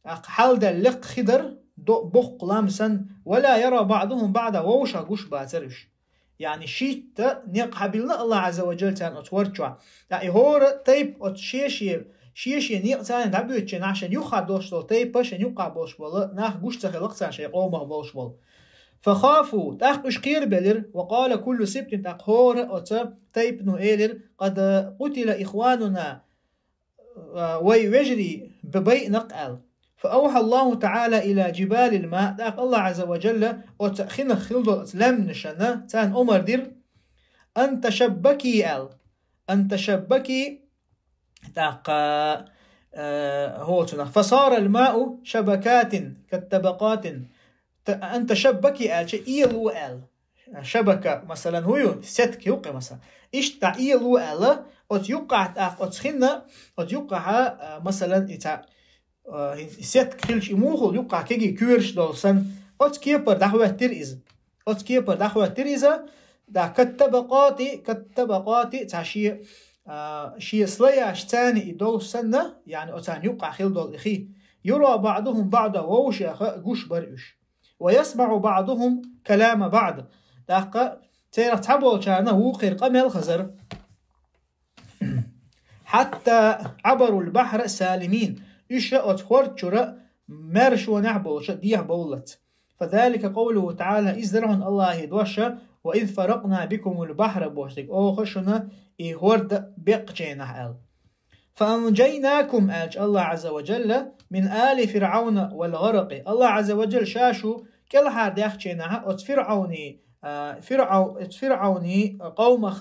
а, хьалдаьлла лекха хи дара, до-, боккха лам санна, ولا يرى بعضهم بعضا, вовшах гуш бацара уьш. Яъни шийтта некъ хьабиллина Аллахь Ӏазза ва Джалла царна оцу хӀорда чохь. Ткъа и хӀора тайпа оцу шен-шен, шен-шен некъ царна дӀабоьдучу хенахь шайн юххехь долуш долу тайпа, шайн юккъехь болуш болу нах гуш ца хилла-кх царна шайн къомах болуш болу. فخافوا, тӀаккха уьш кхерабелира, وقال كل سبط, тӀаккха хӀора оцу тайпано элира, قد قتل إخواننا, а, вай вежарий б-, байина-кх аьлла. فأوحى الله تعالى إلى جبال الماء, тӀаккха Аллахь Ӏазза ва Джалла оцу хинах хилла долу оцу лаьмнашна царна омра дира, أن تشبكي аьлла. أن تشبكي, тӀаккха, а, хӀоцунах. فصار الماء شبكات كالطبقات. Т-, أن تشبكي аьлча, ийло аьлла. Шабака, масалан, хӀун ю? Сетка ю-кх, масалан. Иштта ийло аьлла, оцу юккъехь тӀаккха оцу хинна, оцу юккъехь, а, масалан, и ца, а, и сетка хилча, и муха хуьлу, юккъехь кегий коьрташ долу санна, оцу кепара дӀахӀоьттира иза. Оцу кепара дӀахӀоьттира иза, да, كالطبقات, كالطبقات, цхьа шен, а, шен слояш царна и долуш санна, яъни оцарна юккъехь хилла долу и хи. يرى بعضهم بعضا, вовшех гуш бара уьш. ويسمع بعضهم كلام بعض. ТӀаккха церах цхьаболчарна вукхеран къамел хезара. حتى عبروا البحر سالمين. Уьш оцу хӀорда чуьра маьршонехь болуш дехьа бовллалц. فذلك قوله تعالى, иза дара хьуна Аллахьан дош, وإذ فرقنا بكم البحر бохуш дерг, оха шуна и хӀорда беккхачу хенахь аьлла. فأنجيناكم аьлча Аллахь Ӏазза ва Джалла, من آل فرعون والغرق. Аллахь Ӏазза ва Джалла ша шу кӀелхьардаьккхича хенахь оцу ФирӀауни, а, ФирӀау-, оцу ФирӀауни къомах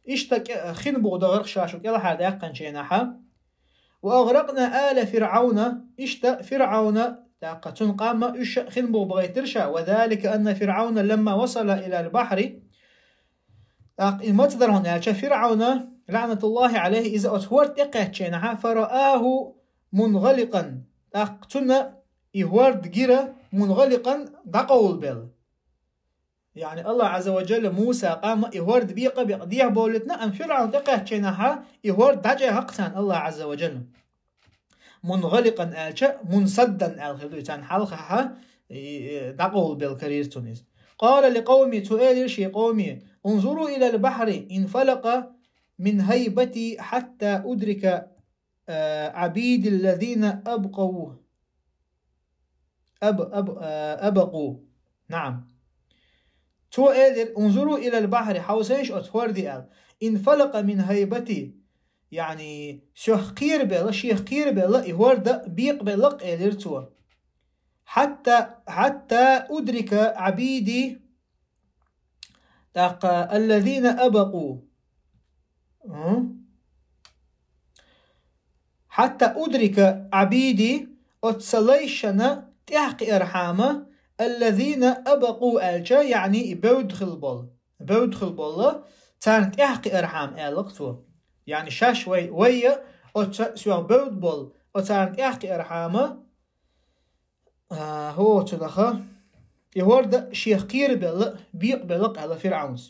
иштта кӀе-, хин буха дахарх ша шу кӀелхьардаьккхинчу хенахь. وأغرقنا آل فرعون, иштта ФирӀауна, тӀаккха цуьнан къам а, уьш а хин буха бахийтира ша. وذلك أن فرعون لما وصل إلى البحر, тӀаккха и маца дара хьуна аьлча, ФирӀауна, لعنة الله عليه, иза оцу хӀорда тӀекхаьчча хенахь, فرآه منغلقا, тӀаккха цунна и хӀорда гира منغلقا, дӀакъовлабелла. Яъни Аллахь Ӏазза ва Джалла Муса къам а и хӀорда бекъа-бекъа дехьа бовлийтина, амма ФирӀаун тӀекхаьчча хенахь и хӀорда дӀачӀагӀаккха царна Аллахь Ӏазза ва Джалла. منغلقا аьлча, منسدا аьлла хир ду, и царна хьалхахь, и, и, дӀакъовлабелла карийра цунна иза. قال لقومه, цо элира шен къоме: انظروا إلى البحر انفلق من هيبتي حتى أدرك, а, عبيدي الذين أبقوا, أب-, أب-, а, أبقوا. نعم. Цо элира: انظروا إلى البحر, хьовсийша оцу хӀорде аьлла. انفلق من هيبتي, яъни, соьх кхерабелла, шех кхерабелла, и хӀорда бекъабелла-кх, элира цо. حتى, حتى أدرك عبيدي, тӀаккха, الذين أبقوا. М? حتى أدرك عبيدي, оцу сан лайшна тӀаьхьакхиархьама, الذين أبقوا аьлча, яъни и бевдда хилла болу. Бевдда хилла болу, царна тӀаьхьакхиархьама аьлла-кх цо. Яъни шаьш вай, вай а оцу соьх бевдда болу, оцарна тӀаьхьакхиархьама, а, хӀоцунах, и хӀорда шех кхерабелла, бекъабелла-кх аьлла ФирӀаунас.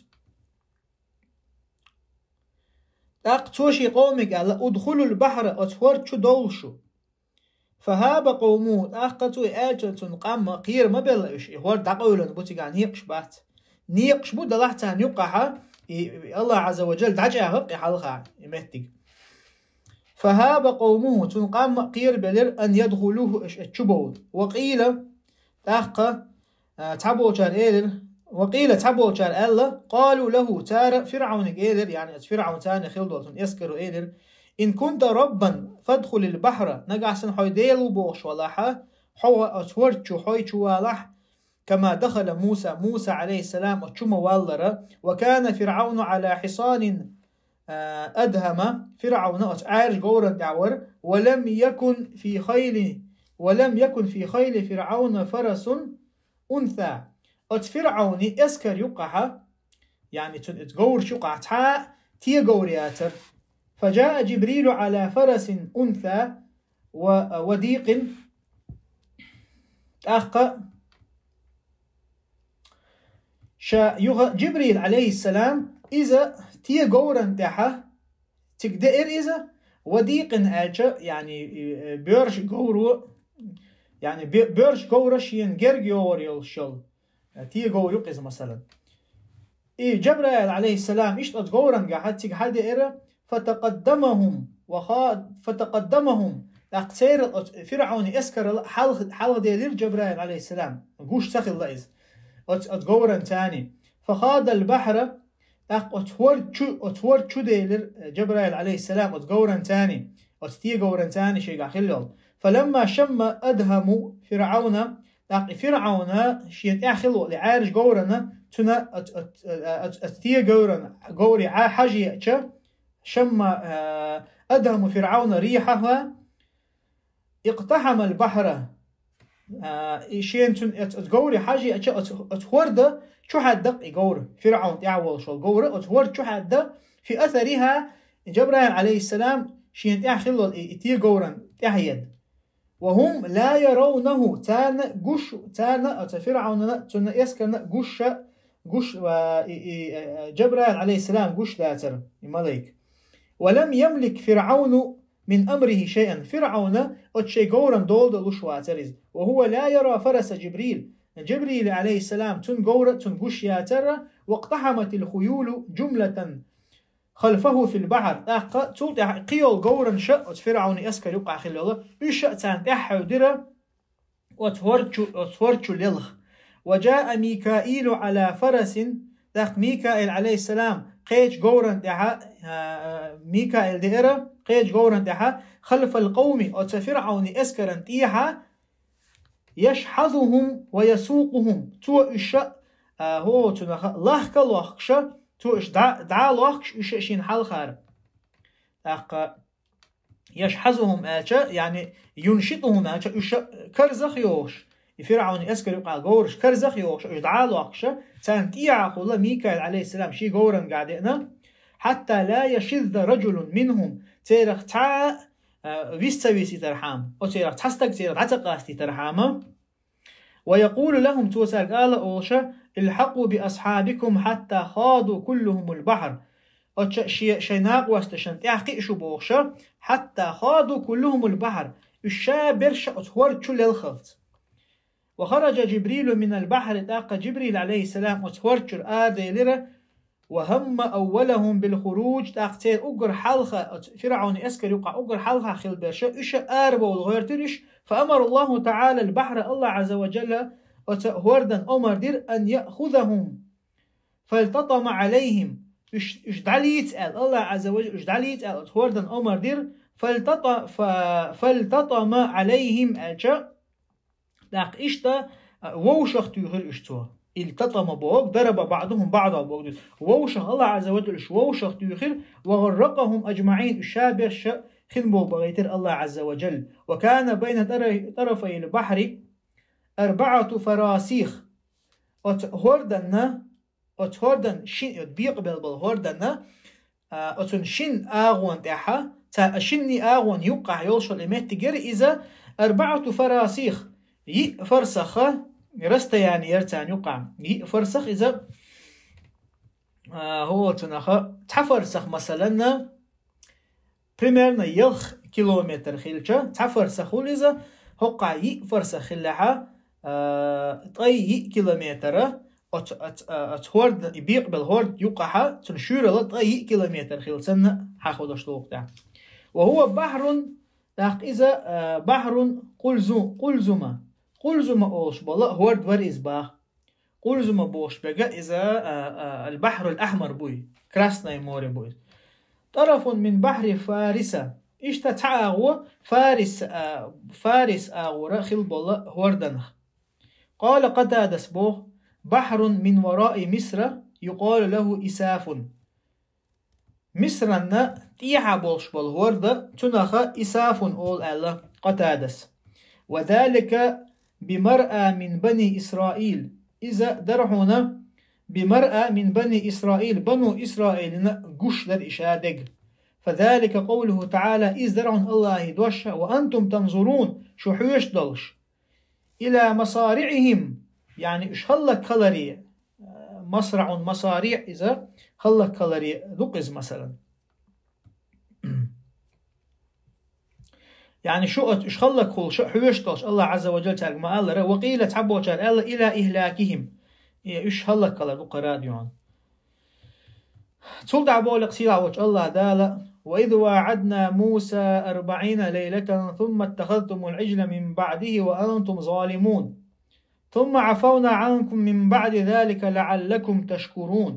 ТӀаккха цо шен къомега аьлла: ادخلوا البحر, оцу хӀорда чу довла шу. فهاب قومه, тӀаккха цо и аьлча цунна къам а кхера ма белла уьш, и хӀорда дӀакъевлина бу, цигахь некъаш бац. Некъаш бу, делахь царна юккъехь, и, и Аллахь Ӏазза ва Джалла дӀачӀагӀа-кх и хьалха, и меттиг. فهاب قومه, цунна къам а кхерабелира, أن يدخلوه, уьш оцу чу бовла. وقيل, тӀаккха, а, цхьаболчара элира, وقيل, цхьаболчара аьлла, قالوا له, цара ФирӀаунга элира, яъни оцу ФирӀаун, царна хилла долу цуьнан эскаро элира: إن كنت ربا فادخل البحر, нагахь санна хьо Дела ву бохуш валахь, хьо оцу хӀорда чу, хьо чу валахь, كما دخل موسى, Муса, عليه السلام, оцу чу ма валлара, وكان فرعون على حصان, а, أدهم, ФирӀаун оцу Ӏаьржа говрана тӀехь вара, ولم يكن في خيل, ولم يكن في خيل فرعون فرس أنثى. Оцу ФирӀаунан эскар юккъехь, яъни цуьнан оцу говраш юккъехь цхьа а тен говр яцара. فجاء جبريل على فرس أنثى و- وديق. ТӀаккха ша юха Джибрил, алейхиссалам, иза те говран тӀехьа цига деира иза, ва дикъин аьлча, яъни, э, боьрша говро, яъни бе- боьрша говра шена герга йогӀур йолуш йолу, э, те говр ю-кх иза, масалан. И Джабраил, алейхиссалам, иштта оцу говрангахьа цига хьадеара, فتقدمهم وخا- فتقدمهم. ТӀаккха церан оцу ФирӀавни эскарал хьалха, хьалха делира Джабраил, алейхиссалам, гуш ца хилла иза. Оцу, оцу говран цани. فخاض البحر. ТӀаккха оцу хӀорда чу, оцу хӀорда чу делира, э, Джабраил, алейхиссалам, оцу говран цани, оцу те говран цани шегахь хилла йолу. فلما شم أدهم فرعون. ТӀаккха и ФирӀавна шен тӀехь хилла волу и Ӏаьржа говрана, цуьнан оц-, оц-, оц-, оц-, те говрана, говре Ӏа хьажа еача, شم, а, أدهم فرعون ريحها اقتحم البحر. А, и шена цуьнан оц-, оцу говре хьажа еача, оцу, оцу хӀорда чу хьаьдда-кх и говр, ФирӀавн тӀехь волуш волу говр, оцу хӀорда чу хьаьдда, في أثرها, Джабраил, алейхиссалам, шена тӀехь хилла волу и, и те говран тӀехь еда. وهم لا يرونه, царна гуш, царна, оцу ФирӀавнана, цуьнан эскарна гуш, гуш, а, и, и, а, Джабраил, алейхиссалам, гуш дацара, и малайк. ولم يملك فرعون من أمره شيئا. ФирӀавна оцу шайн говран дола дан луш вацара иза. وهو لا يرى فرس جبريل. Джибрил, алейхиссалам, цуьнан говр цунна гуш яцара, واقتحمت الخيول جملة خلفه في البحر. ТӀаккха цул тӀаьхьа кхин йолу говранаш а, оцу ФирӀавни эскар юккъахь хилла йолу, уьш а царна тӀаьхьа хьевдира оцу хӀорда чу, оцу хӀорда чу лелха. وجاء ميكائيل على فرس. ТӀаккха Микаил, алейхиссалам, кхечу говран тӀехьа, а, а, Микаил деара, кхечу говран тӀехьа, خلف القوم, оцу ФирӀавни эскаран тӀехьа, يشحذهم ويسوقهم. Цо уьш а, а, хӀо, цунах лахка а лохкуш, цо уьш дӀа, дӀа а лохкуш, уьш а шена хьалхара. ТӀаккха يشحذهم аьлча, яъни ينشطهم аьлча, уьш а карзах йохуш, и ФирӀавни эскар юкъахь говраш карзах йохуш, уьш дӀа а лохкуш, царна тӀехьа хуьлу Микаил, алейхиссалам, шен говрангахь деана, حتى لا يشذ رجل منهم, церах цхьа а, а, вис ца висийтархьама, оцерах цхьа стаг церах дӀа ца къастийтархьама. ويقول لهم, цо цаьрга ала олуш: الحقوا بأصحابكم حتى خاضوا كلهم البحر. Оцу шен, шайн накъосташна тӀаьхьа кхиа шу бохуш, حتى خاضوا كلهم البحر. Уьш ша берш а оцу хӀорда чу лелхалц. وخرج جبريل من البحر, тӀаккха Джибрил, алейхиссалам, оцу хӀорда чуьра араделира, وهم أولهم بالخروج, тӀаккха церан уггар хьалха, оцу ФирӀавни эскар юкъахь уггар хьалха хилла берш а, уьш а арабовла гӀоьртира уьш, فأمر الله تعالى البحر, Аллах Ӏазза ва Джалла оцу хӀордан омар дира, أن يأخذهم فالتطم عليهم, уьш, уьш дӀалийца аьлла, Аллах Ӏазза ва Джалла уьш дӀалийца аьлла, оцу хӀордан омар дира, فالتط-, ف-, فالتطم عليهم аьлча, тӀаккха иштта, а, вовшах туьйхира уьш цо. التطم боху, ضرب بعضهم بعضا боху. Вовшах, Аллах Ӏазза ва Джалла уьш вовшах туьйхира, وغرقهم أجمعين, уьш ша берш а хин боху бахийтира Аллах Ӏазза ва Джалла. وكان بين طر-, طرفي البحر أربعة فراسيخ. Оцу хӀорданна, оцу хӀордан шин, бекъабелла болу хӀорданна, а, оцун шин агӀон тӀехьа, ца-, шинний агӀон юккъахь йолуш йолу и меттиг яра иза, أربعة فراسيخ, йиъ фарсаха расстояние яра царна юккъахь. Йиъ фарсах иза, а, хӀо цунаха, цхьа фарсах, масалан, примерно ялх километр хилча, цхьа фарсах хуьлу иза, хӀокхахь йиъ фарсах хиллехьа, а, ткъе йиъ километр, оцу, оцу, а, оцу хӀорда, и бекъабелла хӀорда юккъахьа, цуьнан шуьйралла ткъе йиъ километр хилла санна, хьахо долуш догӀу тӀехь. وهو بحر, тӀаккха иза, а, بحر قلزم, قلزم. قلزم олуш болу хӀорда вара иза баха. قلزم бохуш берг иза, а, а, البحر الأحمر буй, Красное море буй. طرف من بحر فارس. Иштта цхьа агӀо Фарис, а, Фарис агӀора хилла болу хӀорданах. قال قتادة боху: بحر من وراء مصر يقال له إساف. Мисранна тӀехьа болуш болу хӀорда, цунаха Исафун олу аьлла Къатадас. وذلك بمرأى من بني إسرائيل. Иза дара хьуна بمرأى من بني إسرائيل, бану Исраилина гуш дара и ша дерг. فذلك قوله تعالى, из дар хьона АллахӀа дош: وأنتم تنظرون, шу хьоьжуш долуш, إلى مصارعهم, яъни уьш хӀаллакьхиларе, масраӀун, масариӀ, иза хӀаллакьхиларе ду-кх иза, масалан. Яъни шу оцу уьш хӀаллакьхуьлуш а хьоьжуш долуш, АллахӀа Ӏазза ва Джалла цаьрга ма-аллара, وقيل, цхьаболчара аьлла, إلى إهلاكهم, и уьш хӀаллакьхилар ду-кх хӀара дуьйна. Цул тӀаьхьа боху-кх сийлахь волчу АллахӀа Дала: وإذ واعدنا موسى أربعين ليلة ثم اتخذتم العجل من بعده وأنتم ظالمون. ثم عفونا عنكم من بعد ذلك لعلكم تشكرون.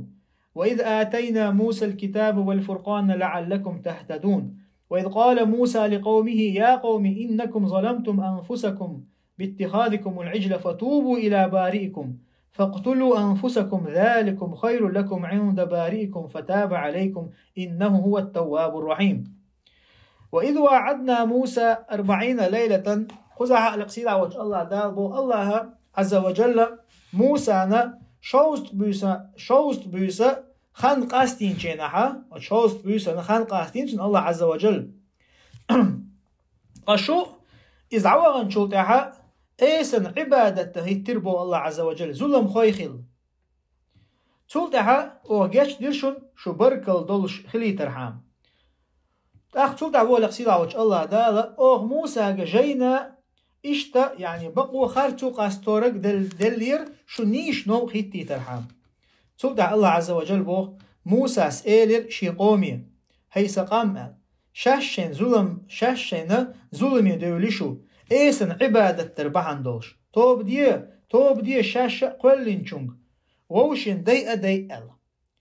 وإذ آتينا موسى الكتاب والفرقان لعلكم تهتدون. وإذ قال موسى لقومه يا قوم إنكم ظلمتم أنفسكم باتخاذكم العجل فتوبوا إلى بارئكم فاقتلوا أنفسكم ذلكم خير لكم عند بارئكم فتاب عليكم إنه هو التواب الرحيم. وإذ واعدنا موسى أربعين ليلة, кхузахь а, сийлахь волчу АллахӀа Дала боху, АллахӀа Ӏазза ва Джалла Мусана шовзткъа буьйса, шовзткъа буьйса хан къастийначу хенахь, оцу шовзткъа буьйсана хан къастийна цунна АллахӀа Ӏазза ва Джалла. Ткъа шу иза дӀаваханчул тӀаьхьа Эсан Ӏибадатан хӀиттира боху АллахӀа Ӏазза ва Джалла, зуламхой хилла. Цул тӀаьхьа оха гечдира шуна, шу баркалла долуш хилийтархьама. ТӀаккха цул тӀаьхьа боху-кх сийлахь волчу АллахӀа Дала: оха Мусага жайна иштта, яъни бакъо харцо къастораг дел-, деллера, шу нийса новкъа хӀиттийтархьама. Цул тӀаьхьа АллахӀа Ӏазза ва Джалла боху: Мусас элира шен къоме: «ХӀай сан къам, — аьлла, — шаьш шайна зулам, шаьш шайна зуламе девлла шу, Эсан Ӏибадат дар бахьана долуш. Тоба де, тоба де шаьш а кхоьллинчуьнга, вовшийн дайа а дайа», — аьлла.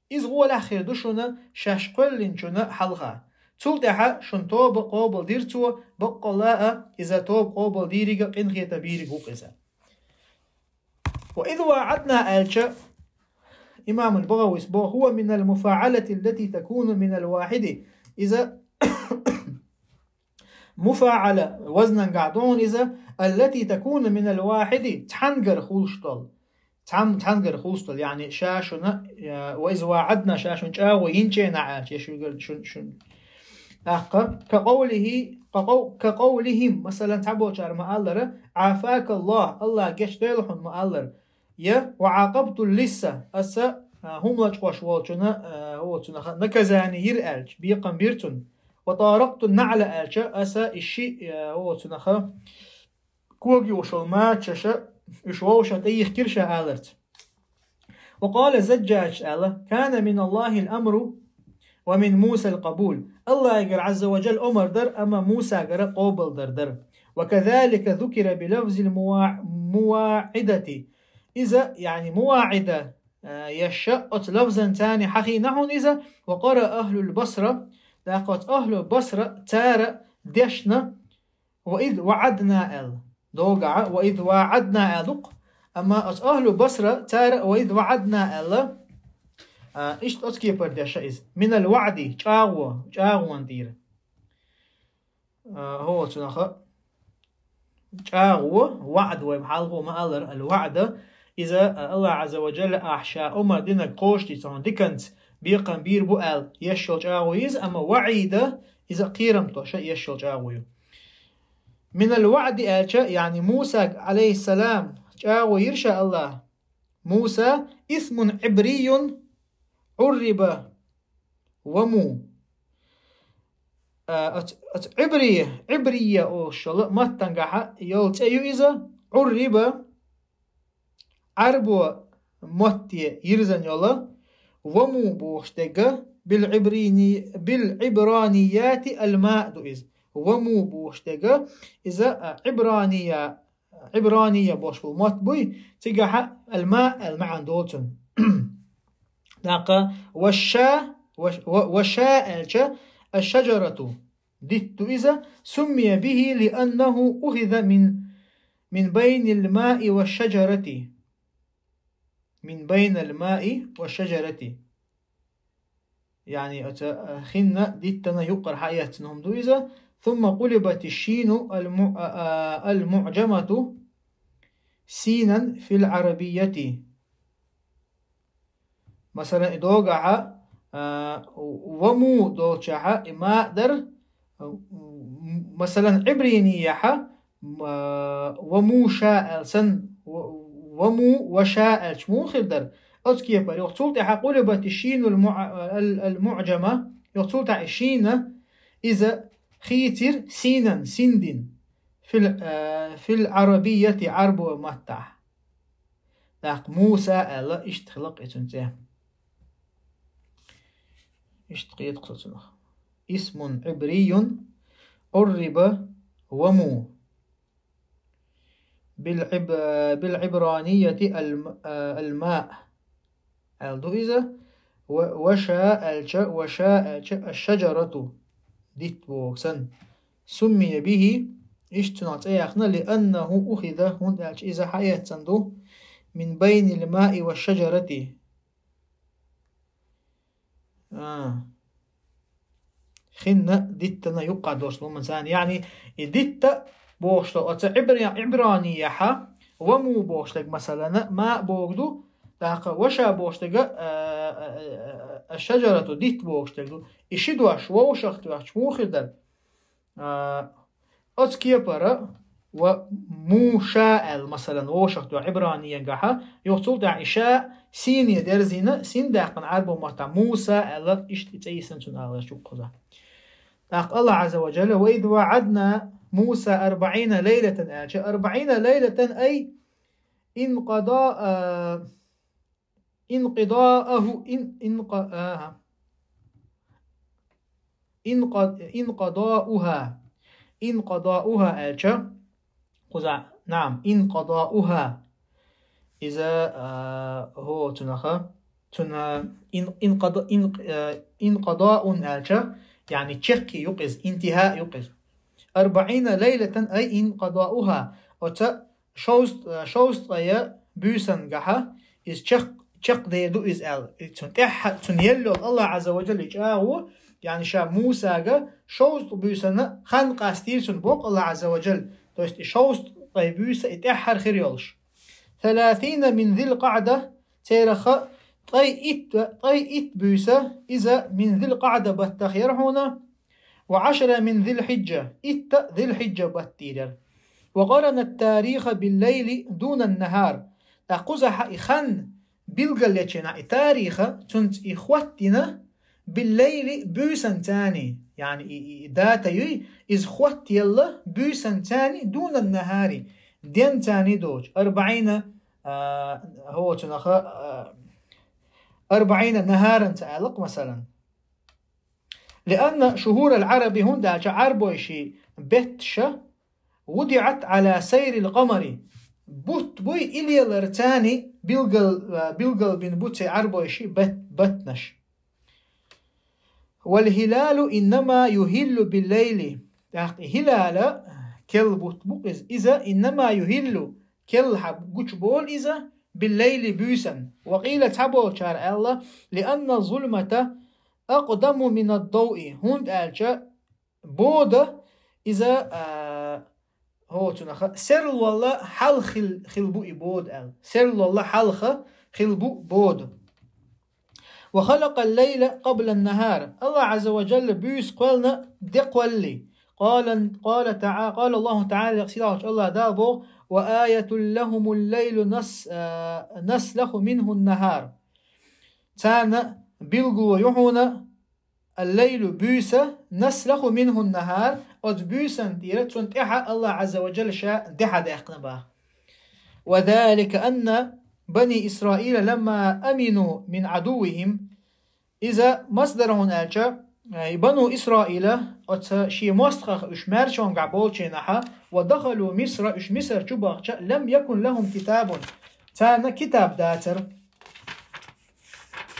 Иза гӀолехь хир ду шуна шаьш кхоьллинчунна хьалха. Цул тӀаьхьа шун тоба къобалдира Цо, баккъалла а, Иза тоба къобалдийриг а, къинхетам бийриг ву-кх Иза. «Ва из ваӀадна», — аьлча, имамул БагӀавис боху: «Хува минал муфаӀалати ллати такуну минал вахьиди». Иза муфаӀала вазнангахь ду хьуна иза, «аллати такуну минал вахьиди», цхьаьнгара хуьлуш долу. Цхьан-, цхьаьнгара хуьлуш долу, яъни ша шуна, я, «ва из ваӀадна», ша шуна чӀагӀо йинчу хенахь аьлча, я шуьгара шун, шун. ТӀаккха, «ка къовлихи», ка къов-, «ка къовлихим», масалан, цхьаболчара ма-аллара: «Ӏафакаллах», Аллах гечдойла хьуна ма-аллара. Я: «Ва Ӏакъабту ллисса», аса, а, хӀума лачкъош волчунна, а, оцунах наказание йира аьлча, бекхам бира цунна. «Ва таракъту ннаӀла», аьлча, аса и шиъ, а, оцунах кога йолуш йолу мачаш, уьш вовшах тӀеихкира ша аларца. «Ва къала Зажжаж», аьлла: «Кана миналлахил амру ва мин Мусал къабул». Аллахьгара Ӏазза ва Джалла омар дара, амма Мусагара къобалдар дара. «Ва казалика зукира би лафзил мува-, муваӀидати». Иза, яъни муваӀида, а, еш оцу лафзан царна хьахийна хьуна иза, «ва къара ахлул Басра», тӀаккха оцу ахлу Басра цара дешна, «ва из ваӀадна» аьлла. Догахь «ва из ваӀадна» аьлла ду-кх, амма оцу ахлу Басра цара «ва из ваӀадна» аьлла. А, иштта оцу кепара дешна иза. «Минал ваӀди», чӀагӀо, чӀагӀонан тӀера. А, хӀо, цунах чӀагӀо, ваӀд вай хьалха ма-аллара, ал-ваӀда, иза, а, Аллах Ӏазза ва Джалла ахь ша омар динарг кхочушдийца хьуна диканца бекхам бийр бу аьлла еш йолу чӀагӀо иза, амма ваӀида, иза кхерам тоша еш йолу чӀагӀо ю. «Минал ваӀди» аьлча, яъни Мусага, Ӏалайхиссалам, чӀагӀо йира ша Аллах. «Муса исмун Ӏибрийюн Ӏурриба ва му». А, оцу, оцу Ӏибрий, Ӏибрийя олуш йолу маттангахьа йолу цӀе ю иза, Ӏурриба, Ӏарбо матте йирзина йолу, «ва му» бохуш дерг, «бил Ӏибрини-, бил Ӏибранияти ал-маъ» ду иза. «Ва му» бохуш дерг, иза, а, Ӏибрания, Ӏибрания бохуш болу мотт буй, цигахьа «ал-маъ» аьлла маьӀна долу цунна. ТӀаккха «ва ша», «ва, ва, ва ша» аьлча, «аш-шаджарату», дитт ду иза, «суммия бихи лианнаху ухиза мин, мин байнил маи ва шаджарати». «Мин байнал маи ва шаджарати». Яъни оцу, а, хинна диттана юккъара хьаэцна хӀума ду иза. «Сумма къулибати шину ал-му-, а, а, ал-муӀжамату синан фил Ӏарабияти». Масалан, и догахьа, А, ва му долчахьа, и ма дар, м, масалан, ибринияхьа, м, а, ва му ша аьл сан, ва, ва му ва ша аьлча муха хир дар. Оцу кепара, юха цул тӀаьхьа къулибати шину ал-муъ-, ал-, ал-муъжама, юха цул тӀаьхьа и шина, иза хийцир синан, синдин, фил, а, фил арабияти, арбо маттахь. ТӀаккха Муса аьлла, иштта хилла-кх и цуьнан цӀе. Иштта кхета-кх со цунах. Исмун ибрийюн урриба ва му. Бил иб-, бил ибранияти ал-, ал-ма. Аьлла ду иза. Ва, ва ша аьлча, ва ша аьлча, аш-шаджарату. Дитт боху санна. Суммия бихи, иштта цунах цӀе яьккхина, лианнаху ухиза, хӀунда аьлча иза хьаэцна ду, мин байнил маи ва шаджарати. А. Хинна диттана юккъа долуш луман царна. Яъни, и дитта бохуш долу оцу ибра-, ибранияхьа, ва му бохуш дерг, масалана, ма боху ду, тӀаккха ва ша бохуш дерг, а, а, а, а, шаджарату, дитт бохуш дерг ду. И ши дош вовшах тоьхча муха хир дара? А, оцу кепара ва му ша аьлла, масалан, вовшах тоьхча ибраниянгахьа, юха цул тӀаьхьа и ша сине дерзийна, син даьккхина Ӏарбо маттахь Муса аьлла, иштта и цӀе йисна цунна ала чу кхуза. ТӀаккха Аллах Азза ва Джалла: «Ва из ваӀадна Муса арбаӀина лайлатан», аьлча, арбаӀина лайлатан ай инкъада-, а, инкъидааху, ин-, инкъа-, аха. Инкъа-, инкъадаауха. Инкъадаауха аьлча, кхуза, наам, инкъадаауха. Иза, а, хӀо, цунаха, цуна ин-, инкъада-, ин-, а, инкъадаун аьлча, яъни чекх ю-кх иза, интихьа ю-кх иза. АрбаӀина лайлатан ай инкъадаауха. Оцу шовзт-, шовзткъе буьйсангахьа иза чекх-, чекхдер ду иза аьлла. И цунна тӀаьххьа, цунна елла йолу Аллах Азза ва Джалла чӀагӀо, яъни ша Мусага шовзткъа буьйсанна хан къастийра цунна боху Аллах Азза ва Джалла. То есть и шовзткъе буьйса и тӀаьххьара хир йолуш. Саласина мин Зил-КъаӀда, цераха ткъе итт, ткъе итт буьйса иза мин Зил-КъаӀда баттах яра хьуна, ва Ӏашара мин Зил-Хьиджа, итт Зил-Хьиджа баттийра. Ва къарана ат-тариха бил-лайли дунан нахьар. ТӀаккха кхузахьа и хан билгалъечина, и тариха, цунца и хӀоттийна, бил-лайли, буьйсанца, яъни и, и, и дата юй, иза хӀоттаелла буьйсанца дунан нахьари, денца доцуш, арбаӀина, а, хӀо, цунаха, а, арбаӀина нахьаранца аьлла-кх, масалан. Лианна шухурал Ӏараби, хӀунда аьлча Ӏарбойши бетташа, вудиӀат Ӏала сайрил къамари, бутт буй и леларца билгал-, билгал бина бу церан Ӏарбойши бет-, баттанаш. Вал хилалу иннама юхиллу бил-лайли. ТӀаккха и хилала, керла бутт бу-кх иза, иза иннама юхиллу, керла хьа гучуболу иза, бил-лайли, буьйсанна. Ва къийла, цхьаболчара аьлла, лианна зулмата акъдаму минад-дауи, хӀунда аьлча бода иза, а, хӀо, цунаха, серлонал хьалха хил-, хилла бу и бода аьлла. Серлонал хьалха хилла бу бода. Ва халакъал-лайла къаблан-нахьар. Аллах Азза ва Джалла буьйса кхоьллина де кхоллале. Къала, къала таӀа-, къала Аллаху таӀала, сийлахьчу Аллах Дала боху: «Ва аятул лахумул-лайлу нас-, а, наслаху минхун-нахьар». Царна билгало ю хьуна, ал-лайлу, буьйса, наслаху минхун-нахьар, оцу буьйсан тӀера, цунна тӀаьхьа Аллах Азза ва Джалла ша де хьадаьккхина боху. Ва залика анна бани Исраила ламма амину мин Ӏадуввихим. Иза маса дара хьуна аьлча, э, и бану Исраила, оцу шен мостагӀах уьш маьршонгахь болчу хенахьа, ва дахалу Мисра, уьш Мисар чу бахча, лам якун лахум китабун. Царна китаб дацара.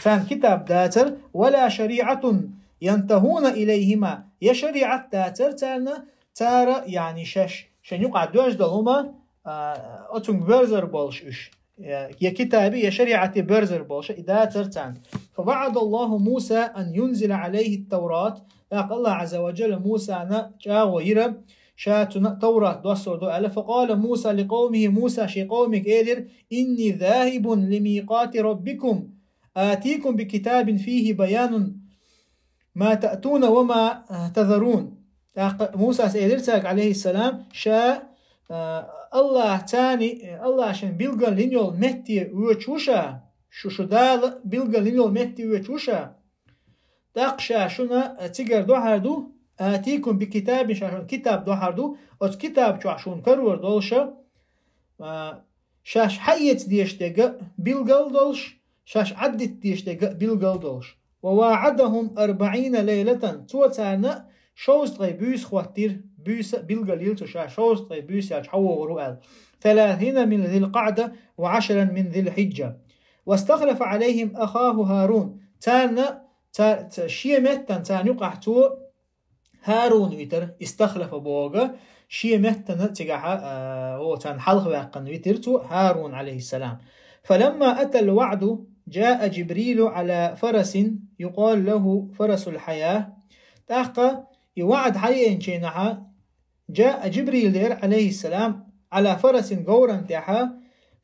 Царна китаб дацара, вала шариӀатун янтахуна илайхима, я шариӀат дацара царна, цара, яъни, шаьш, шайн юкъахь доьжна долу хӀума, а, оцунга боьрзур болуш уьш. Я, я китаби, я шариӀати боьрзур болуш, и дацара царна. Фа ваӀадаллаху Муса ан юнзила Ӏалайхи ат-Таврат, тӀаккха Аллах Азза ва Джалла Мусана чӀагӀо йира, ша цунна Таврат доссор ду аьлла. Фа къала Муса ли къавмихи, Муса шен къомега элира: «Инни захибун ли микъати раббикум». آتيكم بكتاب فيه بيان ما تأتون وما تذرون. ТӀаккха Мусас элира цаьрга, Ӏалайхиссалам, ша, а, Аллахьа царна, Аллахьа шуна билгалйина йолу метте воьдуш ву ша, шу, шу Дала билгалйина йолу метте воьдуш ву ша. ТӀаккха ша шуна цигара дохьар ду, آتيكم بكتاب, ша шуна китаб дохьар ду, оцу китаб чохь шуна карор долуш, а, шаьш хьаэца дезаш дерг а билгал долуш, шаьш Ӏаддита дезаш дерг а билгал долуш. وواعدهم أربعين ليلة, цо царна шовзткъе буьйса хӀоттийра, буьйса а билгалйира цо, ша шовзткъе буьйса яьлча хьавогӀур ву аьлла. ثلاثين من ذي القعدة وعشرا من ذي الحجة. واستخلف عليهم أخاه هارون. Царна, ца-, ца-, шен меттана царна юкъахь цо ХӀарун витира, истахлафа боху, шен меттана цигахь, а, о, царна хьалха ваьккхина витира цо ХӀарун, Ӏалайхиссалам. فلما أتى الوعد جاء جبريل على فرس يقال له فرس الحياة. ТӀаккха и ваӀд хьаеанчийнахьа, جاء, Джибрил деара, Ӏалайхиссалам, على فرس, говран тӀехьа,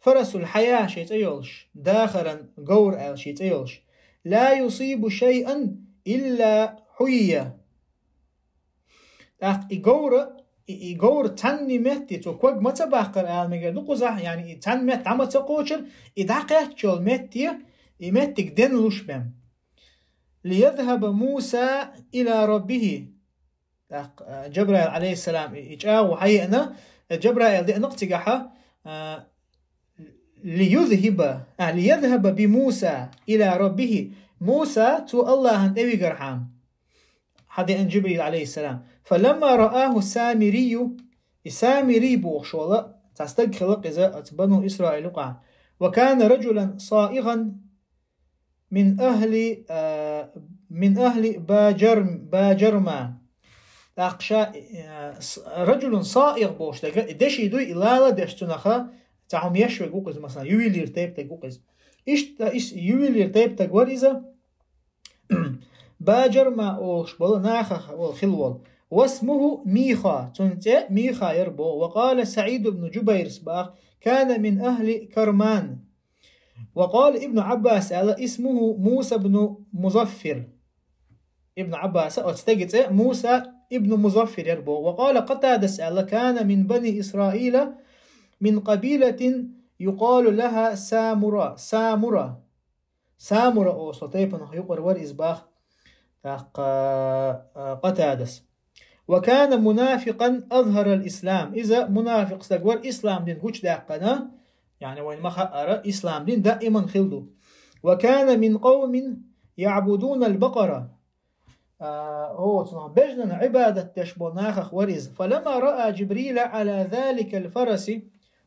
فرس الحياة шен цӀе йолуш, дахаран говр аьлла шен цӀе йолуш. لا يصيب شيئا إلا حيي. ТӀаккха и говра, и, и говра цхьанна метте, цо ког ма ца баккхара ала мегар ду кхузахь, яъни и цхьанна метте дӀа ма ца кхочура, и дӀакхаьчча йолу метте, и меттиг денлуш бен. ليذهب موسى إلى ربه. ТӀаккха, а, Джабраил, Ӏалайхиссалам, и, и чӀагӀо хьаеана, э, Джабраил деана-кх цигахьа, а, ليذهب, а, ليذهب بموسى إلى ربه. Муса цо Аллахьан тӀе вигархьама. Хьадеана Джибрил, Ӏалайхиссалам. فلما رآه السامري, и Самирий бохуш волу цхьа стаг хилла-кх иза оцу Бану Исраил юкъахь. وكان رجلا صائغا من أهل, а, من أهل باجرم-, باجرما. ТӀаккха ша, а, с-, رجل صائغ бохуш дерг, и деши дуй, и лала деш цунах цхьа хӀума еш верг ву-кх иза, масала, ювелир тайпа стаг ву-кх иза. Иштта, иш-, ювелир тайпа стаг вара иза. Баджарма олуш болу нахах волу хилла волу. واسمه ميخا, цуьнан цӀе Миха яра боху. وقال سعيد بن جبير боху, كان من أهل كرمان. وقال ابن عباس аьлла, اسمه موسى بن مظفر. Ибн Ӏаббаса оцу стеган цӀе Муса ибн Музаффир яра боху. وقال قتادة аьлла, كان من بني إسرائيل من قبيلة يقال لها سامرة. Самура. Самура олу тайпанах юкъара вара иза боху, тӀаккха, а, Къатадас. وكان منافقا أظهر الإسلام. Иза мунафикъ стаг вара, ислам дин гучудаьккхина, яъни вайна ма-хаъара, ислам дин даиман хилла ду. وكان من قوم يعبدون البقر. А, о, цунах бежнана Ӏибадат деш болу нахах вара иза. فلما رأى جبريل على ذلك الفرس,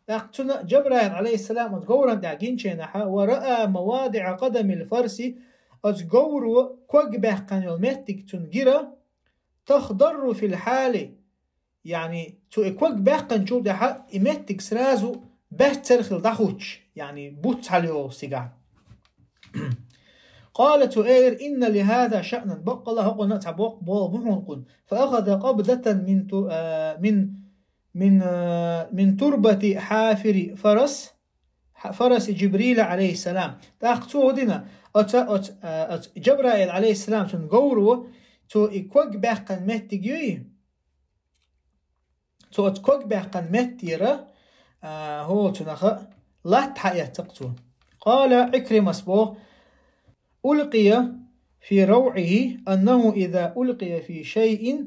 тӀаккха цунна Джабраил, Ӏалайхиссалам, оцу говран тӀехь гинчийнахьа, ورأى مواضع قدم الفرس, оцу говро ког баьккхина йолу меттиг цунна гира, تخضر في الحال, яъни цо и ког баьккхинчул тӀаьхьа и меттиг сразу баьццара хилла дӀахуттуш, яъни буц хьалайогӀуш цигахь. قال, цо элира, إن لهذا شأنا, баккъалла хӀокхунна цхьа боккха болх бу хьуна кхунна. فأخذ قبضة من تر-, а, من, من, а, من تربة حافر فرس, ح-, فرس جبريل عليه السلام. ТӀаккха цо хӀун дина, оцу, оцу, а, оцу Джабраил, Ӏалайхиссалам, цуьнан говро, цо и ког баьккхина меттиг юй, цо оцу ког баьккхина меттера, а, хӀо, цунах латта хьаэцна-кх цо. قال, Ӏикримас боху, ألقي في روعه أنه إذا ألقي في شيء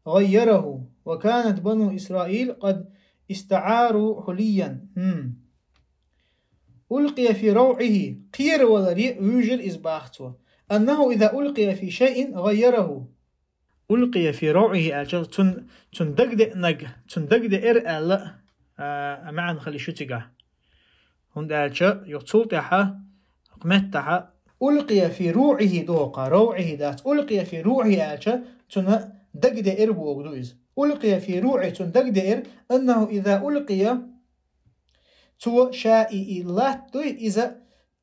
غيره، وكانت بنو إسرائيل قد استعاروا حليا. Хм. ألقي في روعه, кхераваларе вуьйжира иза боху цо. أنه إذا ألقي في شيء غيره. ألقي في روعه аьлча, цун, цун дагадеанарг, цун дагадеара аьлла, а, маьӀна хила йиш ю цигахь. ХӀунда аьлча, юха цул тӀаьхьа, хӀокху меттахьа, ألقي في روعه ду хӀокху, روعه дац. ألقي في روعه аьлча, цунна дагадеара бохург ду иза. ألقي في روعه, цунна дагадеара, أنه إذا ألقي, цо ша и, и латта дуй, иза,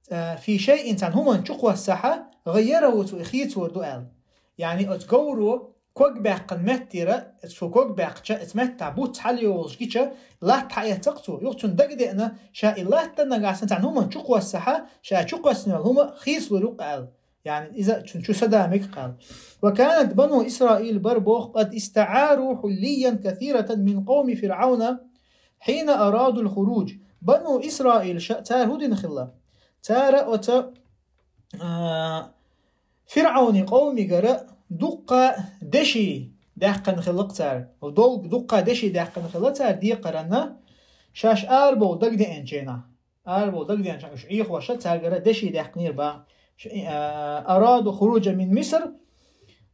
а, في شيء, цхьана хӀуманна чу кхоссахьа, غيره, цо и хийцор ду аьлла. Яъни оцу говро ког баьккхина меттера, цо ког баьккхача, эца метта буц хьалйолаш гича, латта хьаэццакх цо. Юха цунна дагадеана, ша и латта нагахь санна цхьан хӀуманна чукхоссахьа, ша чукхоссанел хӀума хийцалур ю-кх аьлла. Яъни иза цунна чу са да мег-кх аьлла. وكانت بنو إسرائيل бар боху قد استعاروا حليا كثيرة من قوم فرعون حين أرادوا الخروج. Бану Исраил ша, цара хӀу дина хилла? Цара оца, а, ФирӀауни къомигара дуккха деши даьккхина хилла-кх цара. Долг дуккха деши даьккхина хилла цара декхаранна, шаьш арабовла дагадеанчийнахь. Арабовла дагадеанча уьш Ӏехоша царгара деши даьккхинера бах. Ш-, а, أرادوا الخروج من مصر,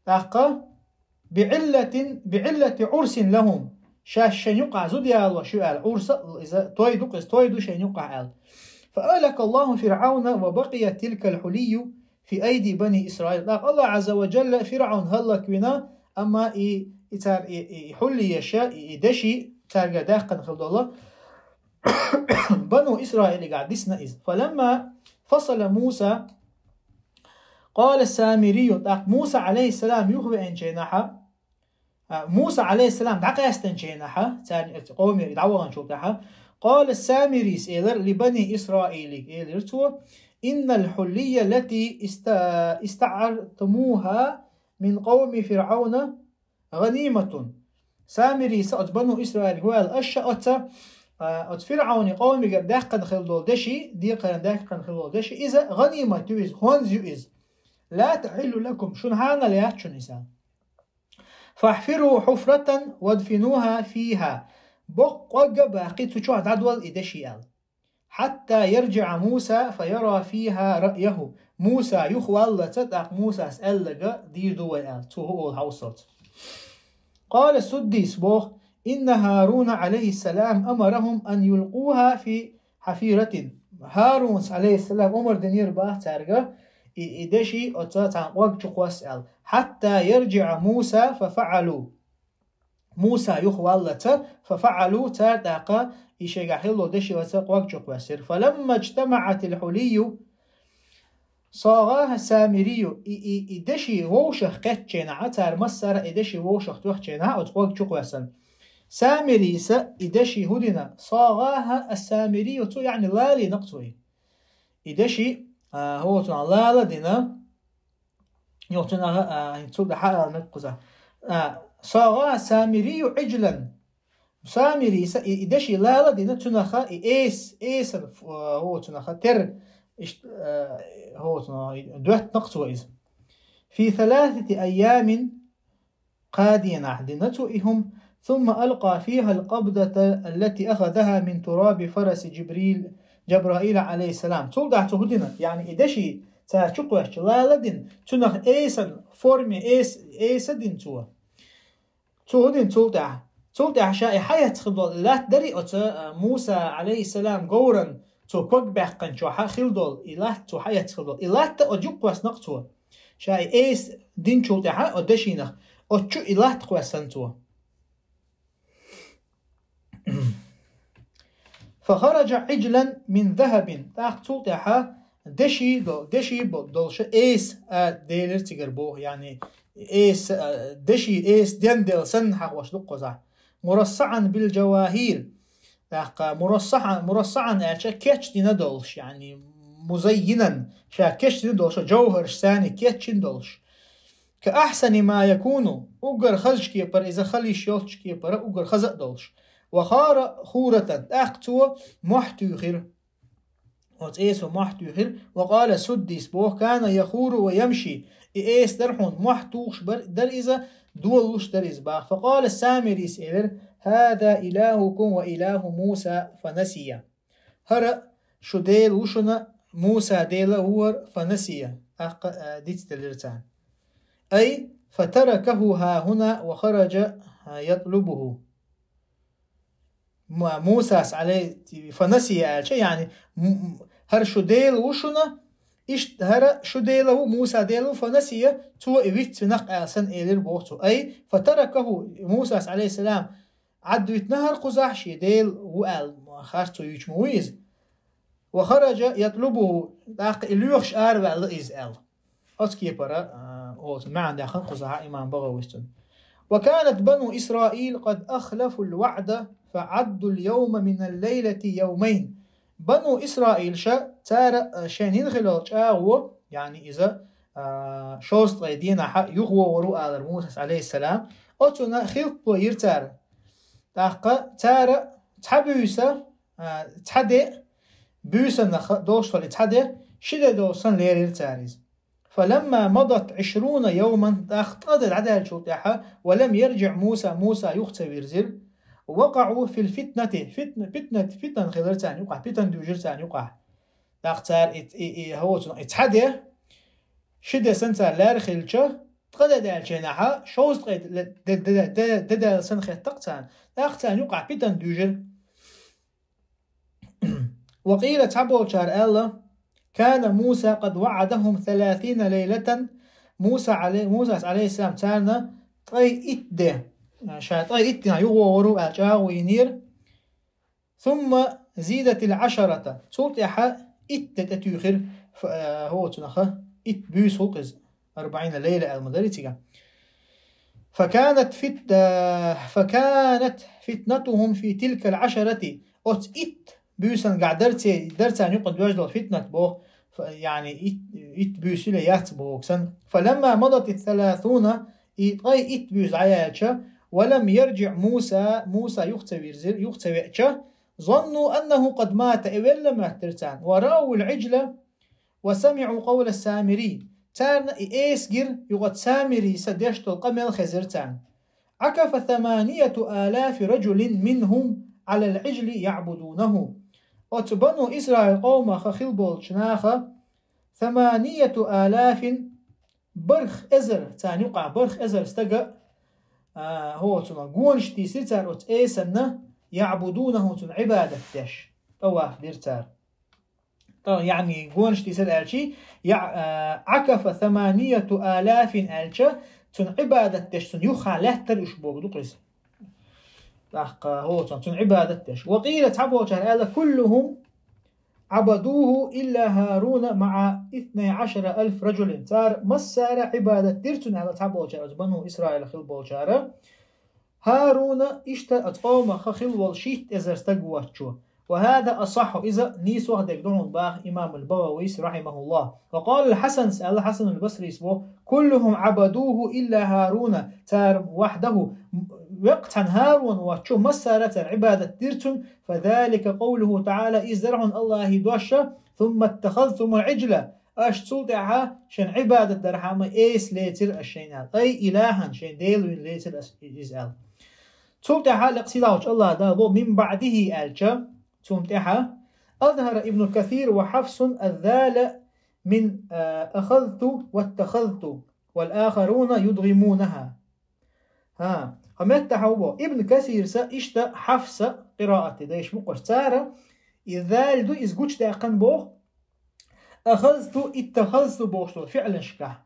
тӀаккха بعلة، بعلة عرس لهم. Шаьш шайн юкъахь зуда ялош ю аьлла, Ӏурса, иза той ду-кх, иза той ду шайн юкъахь аьлла. فأهلك الله فرعون وبقيت تلك الحلي في أيدي بني إسرائيل. ТӀаккха АллахӀ Ӏазза ва Джалла ФирӀаун хӀаллаквина, амма и, и цар, и, и, и хьуллиеша, и, и деши царгара даьккхина хилла долу Бану Исраилигахь дисна иза. فلما فصل موسى قال السامري, тӀаккха Муса, Ӏалайхиссалам, юхавеанчийнахьа, а, Муса, Ӏалайхиссалам, дӀакъаьстанчийнахьа, царна оцу къомера дӀаваханчул тӀаьхьа, قال السامري, элира, لبني إسرائيل, элира цо: إن الحلي التي است-، استعرتموها من قوم فرعون غنيمة. Самириса оцу Бану Исраилга ваьлла, аша оца, а, оцу ФирӀауни къомигара даьккхина хилла долу деши, декхаран даьккхина хилла долу деши, иза гӀанимат ю иза, хӀонз ю иза. لا تحل لكم, шуна хьанал яц шуна иза. فاحفروا حفرة وادفنوها فيها. Боккха къог а баккхий, цу чохь дӀадолла и деши аьлла. حتى يرجع موسى فيرى فيها رأيه. Муса юхаваллалца, тӀаккха Мусас аьлларг дийр ду вай аьлла, цо хӀу олу хьовсалц. قال السديس боху: إن هارون عليه السلام أمرهم أن يلقوها في حفيرة. ХӀарунас, Ӏалайхиссалам, омра динера бах цаьрга, и, и деши оцу цхьана къог чу кхосса аьлла. حتى يرجع موسى ففعلوا. Муса юхаваллалца, ففعلوا, цара тӀаккха и шайгахь хилла деши оцу къог чу кхоьссира. فلما اجتمعت الحلي صاغها السامري, и, и, и деши вовшах кхеттачийнахьа, цара массара а и деши вовшах тоьхначийнахьа оцу къог чу кхоьссина. Самириса и деши хӀу дина? صاغها السامري, цо, яъни лалийна-кх цо и. И деши, а, хӀоцунах лала дина, Йо, цунах, а, цу тӀе хьаала мега кхуза. А, صاغها السامري عجلا. Самириса и, и деши лала дина, цунах и эс, эсан, ф-, а, хӀо, цунах тер, ишт-, а, хӀо, цунах доьттина-кх цо иза. في ثلاثة أيام, кхаа дийнахь дина цо и хӀума, ثم ألقى فيها القبضة التي أخذها من تراب فرس جبريل، جبرائيل عليه السلام. Цул тӀаьхьа цо хӀу дина, яъни и деши цара чу кхоьссича лала дина, цунах эсан форме эс-, эса дина цо. Цо хӀу дина цул тӀаьхьа? Цул тӀаьхьа ша и хьаэцна хилла долу латта дарий оцу, а, Муса, Ӏалайхиссалам, говран цо ког баьккхинчохь хилла долу и латта, цо хьаэцна хилла долу и латта оцу чу кхоьссина-кх цо. Ша и эса динчул тӀаьхьа оцу дешинах, оцу чу и латта кхоьссина цо. فخرج عجلا من ذهب. ТӀаккха цул тӀаьхьа деши до-, деши бо-, долуша эса, а, делира цигара боху, яъни эса, а, деши эса денделла санна хьахош ду кхузахь. مرصعا بالجواهر. ТӀаккха مرصعا, مرصعا аьлча кечдина долуш, яъни مزينا, ша кечдина долуша, жовхӀарш санна кечдина долуш. كأحسن ما يكون, уггар хазачу кепара, иза хала йиш йолчу кепара уггар хаза а долуш. وخار خورة, тӀаккха цо мохь туьйхира. Оцу эсо мохь туьйхира. وقال السديس боху: كان يخور ويمشي. И эса дара хьуна, мохь тухуш бар-, дара иза, долалуш дара иза баха. فقال السامري элира: هذا إلهكم وإله موسى فنسي. ХӀара шу Дела ву шуна, Муса Дела ву хӀара, فنسي, тӀаккха, а, дицделира царна. أي فتركه هاهنا وخرج يطلبه. М-, Мусас Ӏалай-, فنسي аьлча, яъни, м-, м-, хӀара шу Дела ву шуна, иштта хӀара шу Дела ву, Муса Дела ву, فنسي, цо и вицвина-кх аьлла санна элира боху цо. أي فتركه, Мусас, Ӏалайхиссалам, Ӏадвитина хӀара кхузахь шен Дела ву аьлла, харцо йуьйцуш ма ву иза. وخرج يطلبه, тӀаккха и лоьхуш араваьлла иза аьлла. Оцу кепара, а, оцу маьӀна даьккхина кхузахь имам БагӀавис цунна. وكانت بنو إسرائيل قد أخلفوا الوعد فعدوا اليوم من الليلة يومين. Бану Исраилаша цара, э, шайна йина хилла чӀагӀо, яъни иза, а, шовзткъе денна юхавогӀур ву алар Мусас, Ӏалайхиссалам, оцунна хилпа йира цара. ТӀаккха цара цхьа буьйса, а, цхьа де, буьйсанна долуш долу и цхьа де, ши де долуш санна лерира цара иза. فلما مضت عشرون يوما, тӀаккха ткъа де дӀадаьллачул тӀаьхьа, ولم يرجع موسى, Муса юха ца вирзира, وقعوا في الفتنة, фитна, питна, питана хилира царна юкъахь, питана дуьйжира царна юкъахь. ТӀаккха цара и, и, и, хӀоцун, и цхьа де, ши де санна цара лаьрра хилча, ткъа де даьллачу хенахь, шовзткъе де, де, де, де, де даьлла санна хетта-кх царна. ТӀаккха царна юкъахь питана дуьйжира. وقيل, цхьаболчара аьлла, كان موسى قد وعدهم ثلاثين ليلة, Муса Ӏалай-, Мусас, Ӏалайхиссалам, царна ткъе итт де, ша ткъе итт дийнахь юхавогӀур ву аьлла чӀагӀо йинера. ثم زيدت العشرة, цул тӀаьхьа итт де тӀетуьйхира, ф-, э, хӀоцунах, итт буьйса хӀокхуза, أربعين ليلة аьлла ма дарий цигахь. فكانت فت-, э, فكانت فتنتهم في تلك العشرة, оцу итт буьйсангахь дара ци-, дара царна юкъа доьжна долу фитнат боху, ф-, яъни итт, итт буьйса хилла яц боху санна. فلما مضت الثلاثون, и ткъе итт буьйса дӀаяьлча, ولم يرجع موسى, Муса юха ца вирзира, юха ца веача, ظنوا أنه قد مات, и велла моьттира царна, ورأوا العجل وسمعوا قول السامري. Царна и эса гира, юкъа Самирис деш долу къамел хезира царна. عكف ثمانية آلاف رجل منهم على العجل يعبدونه. Оцу Бану Исраил къомах хилла болчу наха ثمانية آلاف, барх эзар, царна юкъахь барх эзар стага, а, хӀоцунах гонаш тийсира цара оцу эсанна, يعبدونه, цунна Ӏибадат деш, тӀаваф дира цара. ТӀа, яъни гонаш тийсира аьлча, я, а, عكف ثمانية آلاف аьлча, цунна Ӏибадат деш, цунна юххехь лаьттара уьш бохург ду-кх иза. ТӀаккха хӀоцун, цунна Ӏибадат деш. وقيل, цхьаболчара аьлла, كلهم عبدوه إلا هارون مع اثني عشر ألف رجل. Цара массара Ӏибадат дира цунна аьлла цхьаболчара, оцу Бану Исраил хилла болчара. ХӀаруна иштта оцу къомах хилла волу шийтта эзар стаг воцчо. وهذا أصح, иза нийсох дерг ду хьуна боху имам ал-БагӀавис, رحمه الله. وقال الحسن, аьлла Хьасан ал-Басрис боху, كلهم عبدوه إلا هارون, цара وحده, веккъа цхьана ХӀарун воцчо массара цара Ӏибадат дира цунна, فذلك قوله تعالى, иза дара хьуна АллахӀан дош: ثم اتخذتم العجل, аша цул тӀаьхьа шайн Ӏибадат дархьама эса лецира аша шайна аьлла. أي إلها, шайн Дела вина лецира ас-, иза аьлла. Цул тӀаьхьа лекха сийлахьчу АллахӀ Дала боху من بعده аьлча, цунна тӀаьхьа, أظهر ابن كثير وحفص الذال من, а, أخذت واتخذت والآخرون يدغمونها. ХӀа, хӀокху меттехь боху, Ибн Касирса иштта Хьафса къираат деш мукъашка цара, и зал ду, иза гучудаьккхина боху, أخذت, اتخذت бохуш долу фиълашкахь.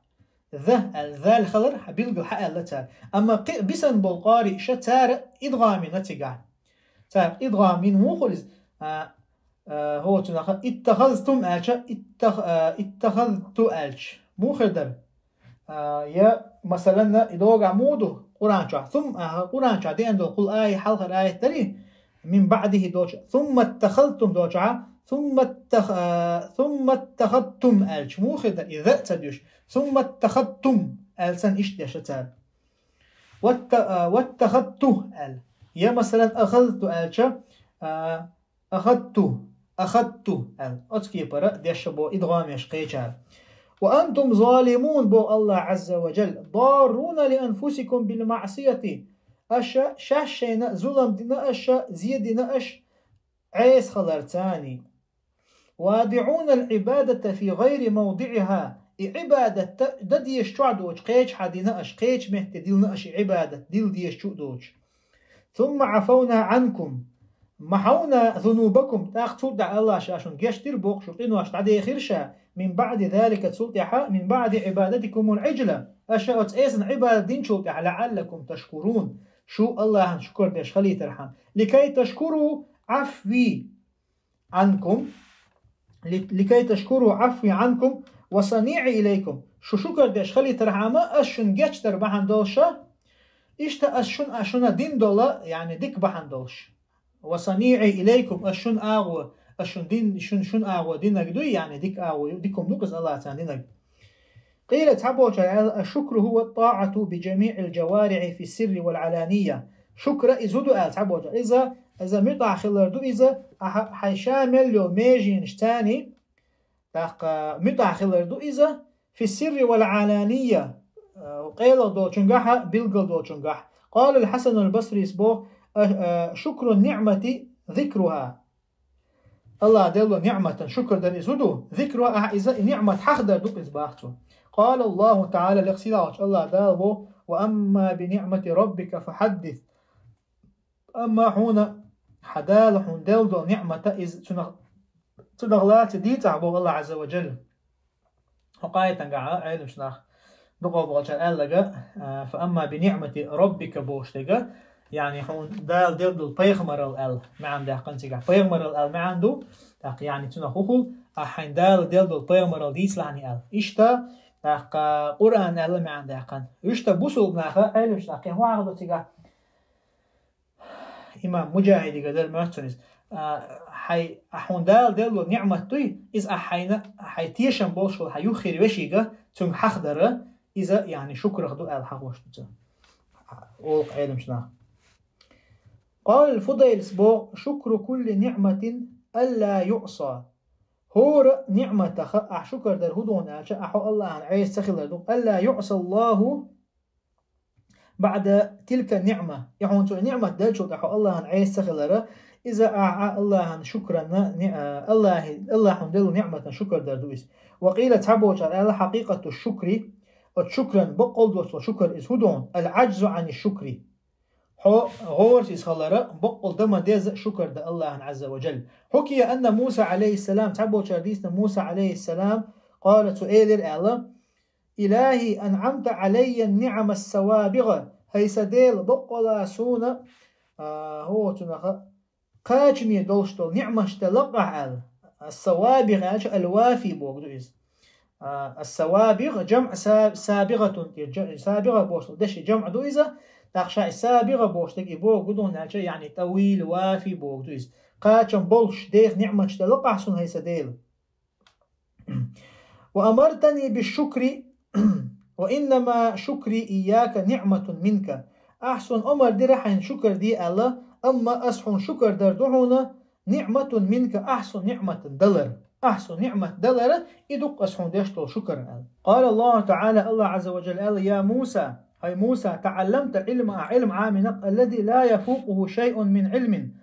ذا аьлла, зал хилар билггал хьааьлла цара. Амма кхин а бисина болу къариша цара идгӀам йина цигахь. Цара идгӀам йина муха хуьлу иза? А, а, хӀоцунах اتخذتم аьлча, иттах-, а, اتخذت аьлча. Муха хир дара? А, я, масалан, и догӀа муха ду Къуръан чохь? ثم, а, Къуръан чохь деана долу кхул ай-, хьалхара аят дарий? من بعده доцуш. ثم اتخذتم доцуш. ثم اتخ-, а, ثم اتخذتم аьлча, муха хир дара? И ذا ца дуьш. ثم اتخذتم аьлла санна иштта деш цара. وات-, а, واتخذت аьлла. Я, масалан, أخذت аьлча, а, أخذت, أخذت аьлла. Оцу кепара деш боху идгӀам еш кхечара. وأنتم ظالمون боху АллахӀ Ӏазза ва Джалла. ضارون لأنفسكم بالمعصية. Аша шаьш шайна зулам дина аша, зе дина аша, Ӏеса хиларца. واضعون العبادة في غير موضعها. И Ӏибадат дан дезаш чохь доцуш кхечахьа дина аша, кхечу метте дилна аша и Ӏибадат, дила дезаш чу а доцуш. ثم عفونا عنكم. محونا ذنوبكم. ТӀаккха цул тӀаьхьа АллахӀа шуна гечдира боху, шун къинош дӀадехира ша. من بعد ذلك, цул тӀаьхьа, من بعد عبادتكم العجل. Аша оцу эсана Ӏибадат динчул тӀаьхьа, لعلكم تشكرون. Шу АллахӀан шукар деш хилийтархьама. لكي تشكروا عفوي عنكم, ли-, لكي تشكروا عفوي عنكم وصنيعي إليكم. Шу шукар деш хилийтархьама, ас шуна гечдар бахьана долуша, Иштта аз шун, аз шуна дин дола, яъни дика бахьан долуш. وصنيعي إليكم, аз шун агӀо, аз шун дин, шун, шун агӀо динаг дуй, яъни дика агӀо, дика хӀума ду-кх иза АллахӀа царна динаг. قيل, цхьаболчара аьлла: الشكر هو الطاعة بجميع الجوارح في السر والعلانية. Шукр иза хӀун ду аьлла цхьаболчара. Иза, иза муьтӀахь хилар ду иза, ахьа, хьайн ша мел йолу меженаш царний, тӀаккха муьтӀахь хилар ду иза, في السر والعلانية, къайлагӀа долчуьнгахьа, билггал долчуьнгахьа. قال الحسن البصري, боху: شكر النعمة ذكرها. АллахӀа делла ниъматан шукр дар иза хӀун ду? ذكرها, ахьа иза и ниъмат хьахадар ду-кх иза, боху цо. قال الله تعالى, лекха сийлахьчу АллахӀа Дала боху: وأما بنعمة ربك فحدث. Амма хьуна хьан Дала хьуна делла долу ниъмата иза цунах, цунах лаца дийцахь, боху АллахӀа Ӏазза ва Джалла. Хьо къайтангахьа Ӏеламчу нах дукхахболчара аьлларг, а, فأما بنعمة ربك бохуш дерг, яъни хьуна Дала делла долу пайхамаралла аьлла маьӀна даьккхина цигахь. Пайхамаралла аьлла маьӀна ду, тӀаккха, яъни цунах хӀун хуьлу, ахьа хьайна Дала делла долу пайхамаралла дийцалахьаний аьлла. Иштта, тӀаккха Къуръан аьлла маьӀна даьккхина. Иштта бусулба наха, Ӏеламчу наха кхин хӀун хьахадо цигахь? Имам Муджахидига дара моьтту иза. А, хьай, а хьуна Дала делла ниъмат дуй, иза ахьа хьайна, хьайн тешам болуш волу хьан юххера вешига, цуьнга хьахадара, иза, яъни, шукрах ду аьлла хьахош ду цо. Олу Ӏеламчу наха. قال الفضيل, боху: شكر كل نعمة ألا يحصى. ХӀора ниъматах ахь шукар дар хӀун ду аьлча, ахь хьо АллахӀан Ӏеса ца хилар ду. ألا يعصى الله بعد تلك النعمة. И хьуна цо ниъмат деллачул тӀаьхьа АллахӀан Ӏеса ца хилара, иза ахь а АллахӀан шукранна, ни-, а, АллахӀи-, АллахӀа хьуна делла ниъматан шукар дар ду иза. وقيل, цхьаболчара аьлла: حقيقة الشكر, оцу шукран баккъалла доцу шукар иза хӀун ду? العجز عن الشكر. Хьо гӀорасиз хилара, баккъалла дан ма деза шукар дан АллахӀан Ӏазза ва Джалла. حكي أن موسى عليه السلام, цхьаболчара дийцина Муса Ӏалайхиссалам, قال, цо элира аьлла: إلهي أنعمت علي النعم السوابغ. ХӀай сан Дела, баккъалла суна, а, хӀо цунаха кхачаме долуш долу ниъмаш делла-кх ахь аьлла. Ас-савабигъ аьлча, аль-вафи боху ду иза. А, ас-савабигъ, жамъ са-, сабигъатун тӀера, жа-, сабигъа бохуш долу деши жамъ ду иза, тӀаккха ша и сабигъа бохуш дерг и боху гу дуьхьал аьлча, яъни тӀавил, вафи боху ду иза. Кхачам болуш, деха ниъмаш делла-кх ахь суна, хӀай сан Дела. وأمرتني بالشكر، وإنما شكري إياك نعمة منك. Ахь суна омар дира хьайна шукар де аьлла, амма ас хьуна шукар дар ду хьуна, نعمة منك, ахь суна ниъмат далар. Ахь суна ниъмат далар, и ду-кх ас хьуна деш долу шукар аьлла. قال الله تعالى, АллахӀа Ӏазза ва Джалла аьлла: يا موسى, хӀай Муса, تعلمت العلم, ахь Ӏилма Ӏамийна-кх, الذي لا يفوقه شيء من علم.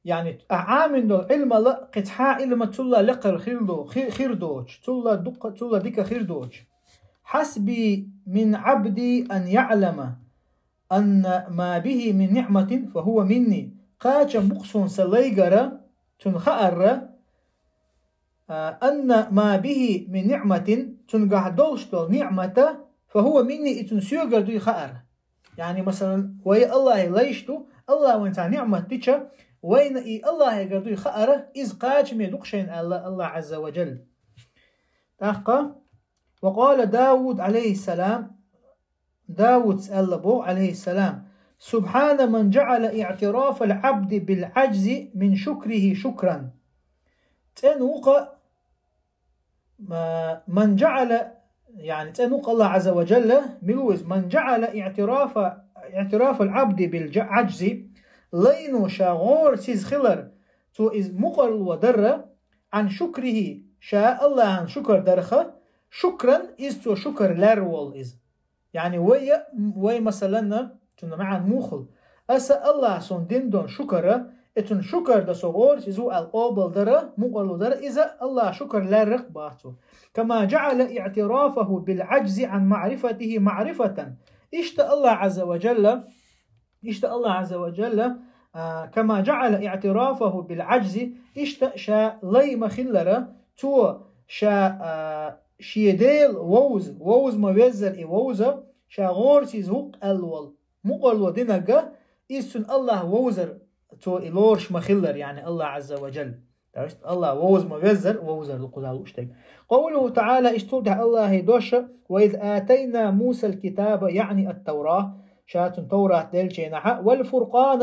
Яъни, ахь Ӏамийна долу Ӏилмал кхин цхьа Ӏилма цулла лекхара хир до-, хи-, хир доцуш, цулла дукха, цулла дика хир доцуш. حسبي من عبدي أن يعلم أن ما به من نعمة فهو مني. Кхачам бу-кх суна сан лайгара, цунна хаарра, а, أن ما به من نعمة, цуьнгахь долуш долу ниъмата, فهو مني, и цуьнан соьгара дуй хаарра. Яъни, масалан, вай АллахӀан лайш ду, АллахӀа вайна цхьа ниъмат дича, вайна и АллахӀегара дуй хаарра, иза кхачаме ду-кх шайна аьлла АллахӀа Ӏазза ва Джалла. ТӀаккха, وقال داود عليه السلام, Давуда аьлла боху, Ӏалайхиссалам: سبحان من جعل اعتراف العبد بالعجز من شكره شكرا. ЦӀена ву-кх, а, من جعل, яъни цӀена ву-кх АллахӀа Ӏазза ва Джалла, мила ву иза, من جعل اعتراف, اعتراف العبد بالعجز, лайно ша гӀорасиз хилар, цо иза мукъарло дар, عن شكره, ша АллахӀан шукар дарх, شكرا, иза цо шукар лаьрра волу иза. Яъни вай, вай, масалан, цуьнан маьӀна муха хуьлу? Аса АллахӀа суна дина долу шукар, и цуьнан шукар дан со гӀорасиз ву аьлла къобалдар, мукъарло дар, иза АллахӀа шукар лаьрра-кх боху цо. كما جعل اعترافه بالعجز عن معرفته معرفة. Иштта АллахӀа Ӏазза ва Джалла, иштта АллахӀа Ӏазза ва Джалла, а, كما جعل اعترافه بالعجز, иштта ша лай ма-хиллара, цо ша, а, шен Дела вовза, вовза ма-веззара и вовза, ша гӀорасиз ву-кх аьлла волу мукъарло динарг, иза цуьнан АллахӀ вовзар, цо и лоруш ма-хиллара, яъни АллахӀ Ӏазза ва Джалла. То есть АллахӀ вовза ма-веззара вовзар ду кхузахь лууш дерг. قوله تعالى, иштта ду-кх тӀехь АллахӀан дош: وإذ آتينا موسى الكتاب, яъни التوراة, ша цунна Таврат деллачу хенахьа. والفرقان,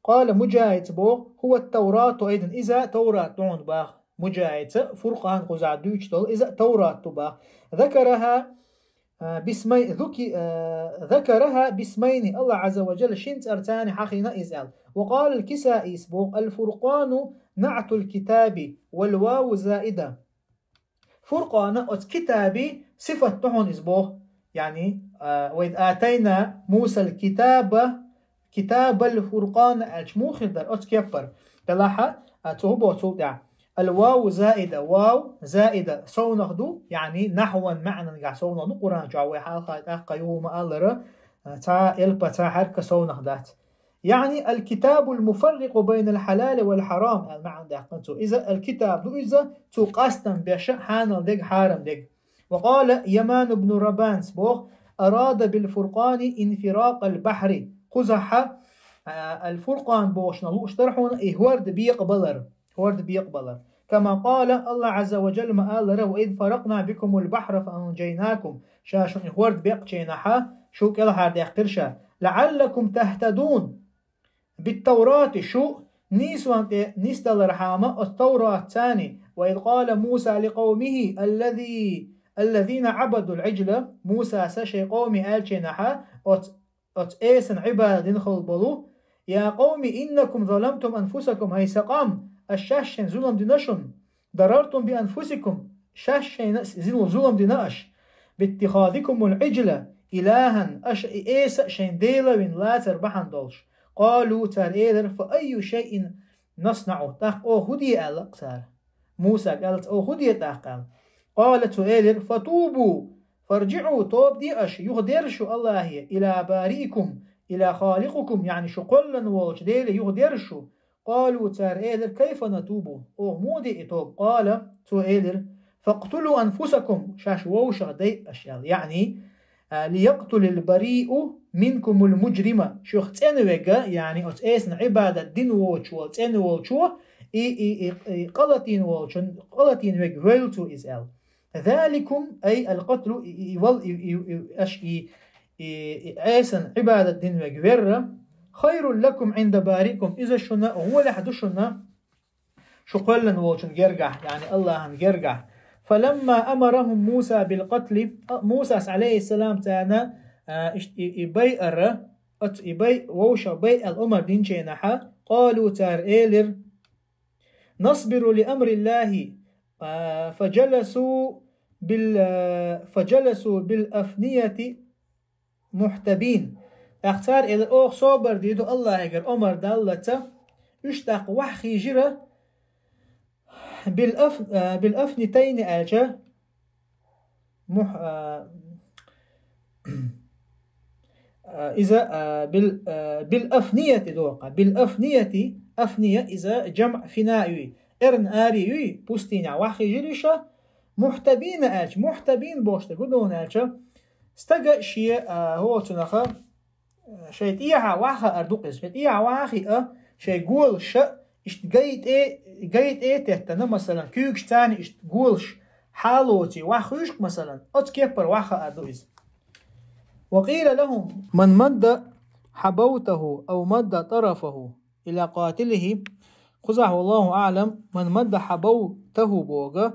قال مجاهد боху, هو التوراة أيضا, иза Таврат ду хьуна боху Муджахида, Фуркъан кхузахь дуьйцуш долу, иза Таврат ду боху. ذكرها, а, باسمي-, ذكي-, а, ذكرها باسمين, Аллах Азза ва Джалла шина цӀарца хьахийна иза аьлла. وقال الكسائي боху: الفرقان نعت الكتاب والواو زائدة. Фуркъана оцу китаби сифат ду хьуна иза боху. Яъни, а, وإذ آتينا موسى الكتاب, كتاب الفرقان аьлча муха хир дара оцу кеппара? Делахь а, цо хӀун боху цул тӀаьхьа? الواو زائدة, вау заида, совнах ду, яъни нахьван маьӀнан гахь совнах ду, Къуръан чохь вай хьалха тӀаккха юха ма-аллара, а, цхьа элпа, цхьа хьаьрка совнах дац. يعني الكتاب المفرق بين الحلال والحرام, аьлла маьӀна даьккхина цо. Иза аль-китаб ду иза, цо къастам беш хьанал дерг, хьарам дерг. وقال يمان بن ربانس боху: أراد بالفرقان انفراق البحر. Кхузахьа, а, аль-Фуркъан бохучунах лууш дара хьуна и хӀорда бекъабалар. ХӀорда бекъабалар. كما قال, Аллах Азза ва Джалла ма-аллара: وإذ فرقنا بكم البحر فأنجيناكم. Ша шуна и хӀорда бекъчу хенахьа, шу кӀелхьардаьккхира ша. لعلكم تهتدون. بالتوراة, шу нийсонна тӀе нисдалархьама оцу Тавратца. وإذ قال موسى لقومه الذي, الذين عبدوا العجل, Мусас шайн къоме аьллачу хенахьа, оцу, оцу эсан Ӏибадат дина хилла болу: يا قوم إنكم ظلمتم أنفسكم, хӀай сан къам, аша шаьш шайна зулам дина шуна, ضررتم بأنفسكم, шаьш шайна зу-, зулам дина аша, باتخاذكم العجل إلها, аша и эса шайн дела вина лацар бахьана долуш. قالوا, цара элира: فأي شيء نصنع, тӀаккха оха хӀун де, аьлла цара. Мусага аьлла цо: оха хӀун де тӀаккха, аьлла. قال, цо элира: فتوبوا, فارجعوا, тоба де аша, юхадерра шу Аллахе, إلى بارئكم, إلى خالقكم, яъни шу кхоьллина волчу Деле юхадерра шу. قالوا, цара элира: كيف نتوب, оха муха де и тоба? قال, цо элира: فاقتلوا أنفسكم, шаьш вовшах дайа аша, аьлла. Яъни, а, ليقتل البريء منكم المجرم, шух цӀена верг, яъни оцу эсан Ӏибадат дина воцуш волу цӀена волчо, и, и, и, и къа латийна волчун, къа латийна верг войла цо иза, аьлла. ذلكم, أي القتل, и, и, и вал-, и, и, и, аша и, и, и эсан Ӏибадат дина верг верра, خير لكم عند بارئكم, иза шуна гӀолехь ду шуна шу кхоьллина волчун гергахь, яъни Аллахьан гергахь. فلما أمرهم موسى بالقتل, а, Мусас, Ӏалайхиссалам, царна, а, иш-, и, и байара, оцу и бай, вовшах бай аьлла омар динчу хенахьа, قالوا, цара элира: نصبر لأمر الله, а, فجلسوا بال-, а, فجلسوا بالأفنية محتبين. ТӀаккха цара элира: оха собар дийр ду Аллахьигара омар даллалц. Уьш тӀаккха ваьхьа хьийжира, بالأف-, а, بالأفنتين аьлча, мух-, а, а, иза, а, бил-, а, بالأفنية доккха. بالأفنية, афния иза жамӀ фина юй. Эрна ари юй, пустыня, ваьхьа хьийжира уьш, محتبين аьлча, محتبين бохуш дерг хӀун ду аьлча, стага шен, а, хӀоцунаха, а, шайн тӀехьа ваьхьа хаар ду-кх иза. Шайн тӀехьа ваьхьа а, шайн голаш а, иштта гай тӀе, гай тӀе а теттана, масалан, куьйгаш царна иштта голаш хьалоций, ваьхьа хуьйш-кх, масалан, оцу кеппара ваьхьа хаар ду иза. وقيل لهم: من مد حبوته أو مد طرفه إلى قاتله. Кхузахь, والله أعلم, من مد حبوته боху,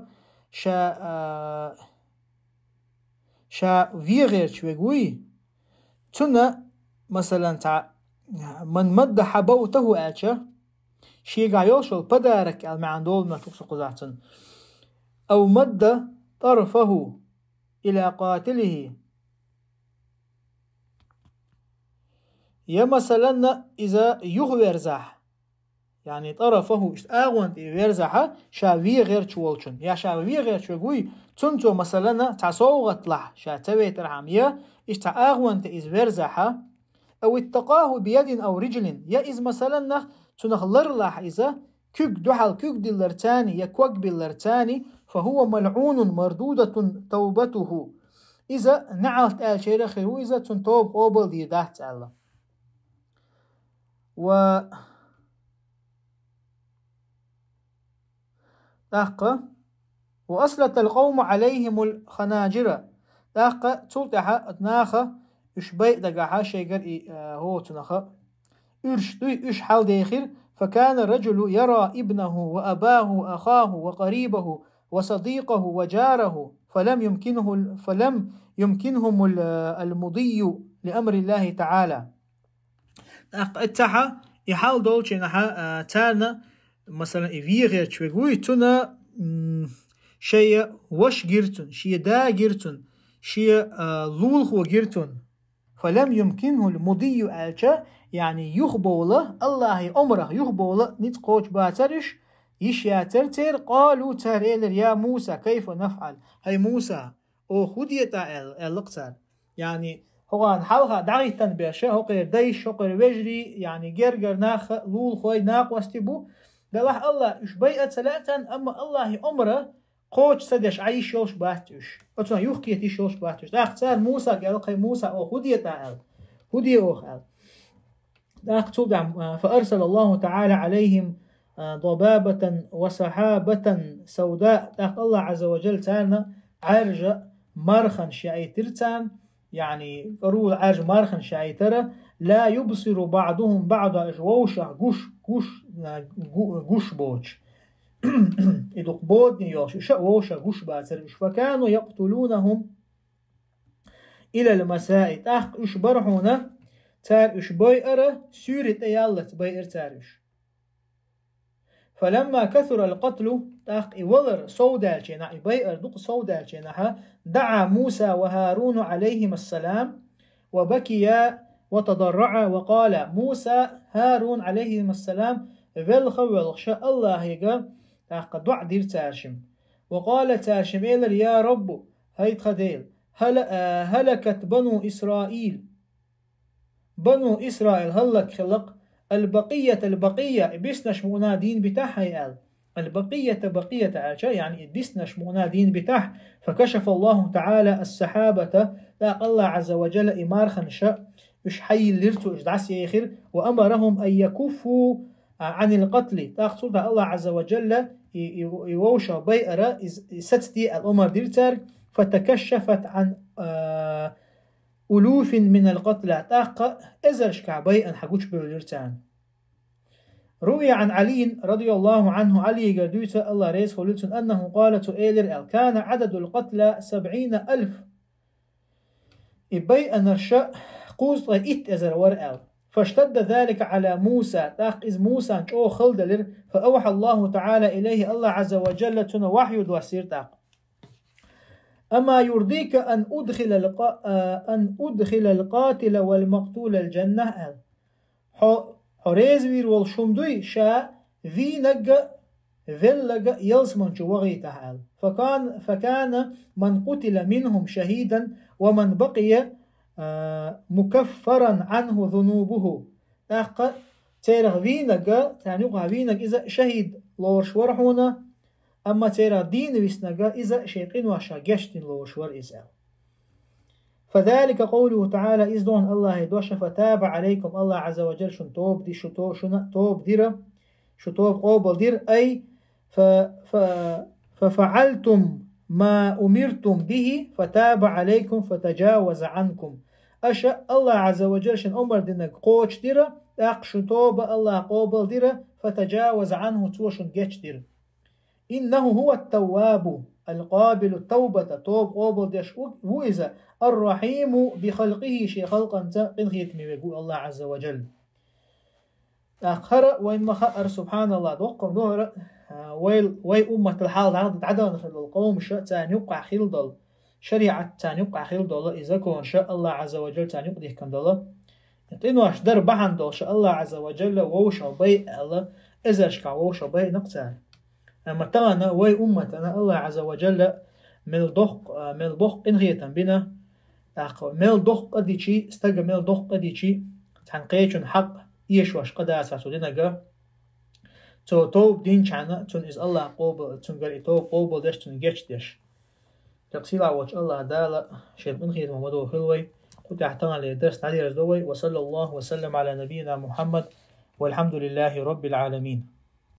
ша, а, ша вен гӀерташ верг вуй, цунна, масалан, цхьа, من مد حبوته аьлча, шегахь йолуш йолу подарок аьлла маьӀна долу меттиг ду-кх кхузахь цунна. أو مد طرفه إلى قاتله. Я, масалан, иза юхаверзахь, яъни طرفه, иштта агӀонна тӀе верзахьа, ша вен гӀерташ волчун, я ша вен гӀерташ верг вуй, цунна цо, масалан, цхьа совгӀат лахь, ша ца вейтархьама, я иштта цхьа агӀонна тӀе иза верзахьа, أو اتقاه بيد أو رجل, я иза, масалан, цунах лар лахь иза, куьг, дуьхьал куьг диллар царна, я ког биллар царна, فهو ملعون مردودة توبته. Иза неӀалт аьллачарах хир ву иза, цунна тоба къобал дийр дац аьлла. Ва тӀаккха, وأسلط القوم عليهم الخناجر. ТӀаккха цул тӀаьхьа наха уьш байъа дагахьа шайгара и, а, хӀоцунаха. Уьш дуй, уьш хьалдехира: فكان الرجل يرى ابنه وأباه وأخاه وقريبه وصديقه وجاره فلم يمكنه ال- فلم يمكنهم ال- المضي لأمر الله تعالى. ТӀаккха цхьа и хьал долчу хенахьа, а, царна, масалан, и вен гӀерташ верг вуй, цунна, м, шен ваша гира цунна, шен да гира цунна, шен, а, лулахо гира цунна. فلم يمكنه المضي аьлча, яъни юхабовла, Аллахьан омрах юхабовла ницкъ кхочуш бацара уьш, йиш яцара церан. قالوا, цара элира: يا موسى كيف نفعل؟ ХӀай Муса, оха хӀун де тӀаккха аьлла, аьлла-кх цара. Яъни, хӀокхарна хьалха дӀахӀиттина берш, хӀокхеран дайш, хӀокхеран вежарий, яъни, гергара нах, лулахой, накъостий бу. Делахь Аллахь, уьш байъа ца лаьа царна, амма Аллахьан омра кхочуш ца деш Ӏан йиш йолуш бац уьш. Оцунах юхакхета йиш йолуш бац уьш. ТӀаккха цара Мусага аьлла: хӀай Муса, оха хӀун де тӀаккха аьлла? ХӀун де оха аьлла? ТӀаккха цул тӀаьхьа, а, فأرسل الله تعالى عليهم, а, ضبابة وسحابة سوداء. ТӀаккха Аллахь Ӏазза ва Джалла царна Ӏаьржа марханаш яийтира царна, яъни, кӀорула Ӏаьржа марханаш яийтира, لا يبصر بعضهم بعضا, уьш вовшах гуш, гуш, а, гу-, гуш боцуш. И дукха бодане йолуш, уьш а вовшах гуш бацара уьш. فكانوا يقتلونهم إلى المساء. ТӀаккха уьш бара хьуна, цара уьш байъара, суьйре тӀеяллалц байъара цара уьш. فلما كثر القتل, тӀаккха и валар совдаьллачу хенахь, и байъар дукха совдаьллачу хенахьа, دعا موسى وهارون عليهما السلام وبكيا وتضرعا وقالا. Муса, ХӀарун, Ӏалайхима ассалам, велха а воьлхуш, Аллахьига тӀаккха доӀа дира цара шимма. وقالا, цара шимма элира: يا رب, хӀай тхан Дела, هل-, а, هلكت بنو إسرائيل. Бану Исраил хӀаллакьхилла-кх, البقية البقية, и биснарш мукъана дийна битахь хьайн аьлла. البقية بقية аьлча, яъни и биснарш мукъана дийна битахь. فكشف الله تعالى السحابة, тӀаккха Аллахь Ӏазза ва Джалла и марханаш, уьш хьайиллира цо, уьш дӀасаехира, وأمرهم أن يكفوا عن القتل. ТӀаккха цул тӀаьхьа Аллахь Ӏазза ва Джалла и, и, и вовшах байъара, и, и сацаде аьлла омар дира цаьрга. فتكشفت عن, а, ألوف من القتلى, тӀаккха эзаршкахь байъана хьагучубевлира царна. روي عن علي رضي الله عنه, Ӏалигара дуьйцу, Аллахь реза хуьлийла цунна, أنه قال, цо элира аьлла: كان عدد القتلى سبعين ألف. И байъинарш кхузткъе итт эзар вара аьлла. فاشتد ذلك على موسى, тӀаккха иза Мусана чӀогӀа хала делира. فأوحى الله تعالى إليه, Аллахь Ӏазза ва Джалла цунна вахью доссийра тӀаккха. أما يرضيك أن أدخل الق-, أن أدخل القاتل والمقتول الجنة, аьлла. Хьо, хьо реза вийр волуш хӀума дуй, ша вийнарг а, велларг а ялсамани чу вахийтахь, аьлла. فكان, فكان من قتل منهم شهيدا ومن بقي, а, مكفرا عنه ذنوبه. ТӀаккха церах вийнарг а, царна юкъахь вийнарг иза шахӀид лоруш вара хьуна, амма церах дийна виснарг а иза шен къиношех гечдина лоруш вара иза, аьлла. فذلك قوله تعالى, иза ду хьуна Аллахьан дош: فتاب عليكم, Аллахь Ӏазза ва Джалла шуна тоба ди-, шу то-, шуна тоба дира, шу тоба къобалдира, أي ف-, ف-, ففعلتم ما أمرتم به فتاب عليكم فتجاوز عنكم. Аша Аллахь Ӏазза ва Джалла шуна омар динарг кхочушдира, тӀаккха шун тоба Аллахьа къобалдира, فتجاوز عنه, цо шуна гечдира. إنه هو التواب القابل التوبة, тоба къобалдеш ву, ву иза, الرحيم بخلقه, шен халкъанца къинхетаме верг ву Аллахь Ӏазза ва Джалла. ТӀаккха хӀара вайна ма хаъара, субхьаналлахӀ, доккха ду хӀара, а, вай, вай умматал хьал дӀа-, дӀадахана хир долу къомаша, царна юккъахь хилла долу шариӀат, царна юккъахь хилла долу и законаша, Аллахь Ӏазза ва Джалла царна юкъадихкина долу. Къинош дар бахьана долуша Аллахь Ӏазза ва Джалла вовшах байъа аьлла, эзаршкахь вовшах байъина-кх цара. Амма тахана вай умматана Аллахь Ӏазза ва Джалла мел доккха, а, мел боккха къинхетам бина, тӀаккха мел доккха къа дичи, стага мел доккха къа дичи, цхьана кхечун хьакъ эшош къа дацахь цу динага, цо тоба динчхьана, цунна иза Аллахь къобал-, цуьнгара и тоба къобалдеш, цунна гечдеш. Текъсила волчу Аллахь Дала шен къинхетамо ма дохийла вай, кху тӀехь таханлера дарс дӀадерзадо вай. وصلى الله وسلم على نبينا محمد والحمد لله رب العالمين.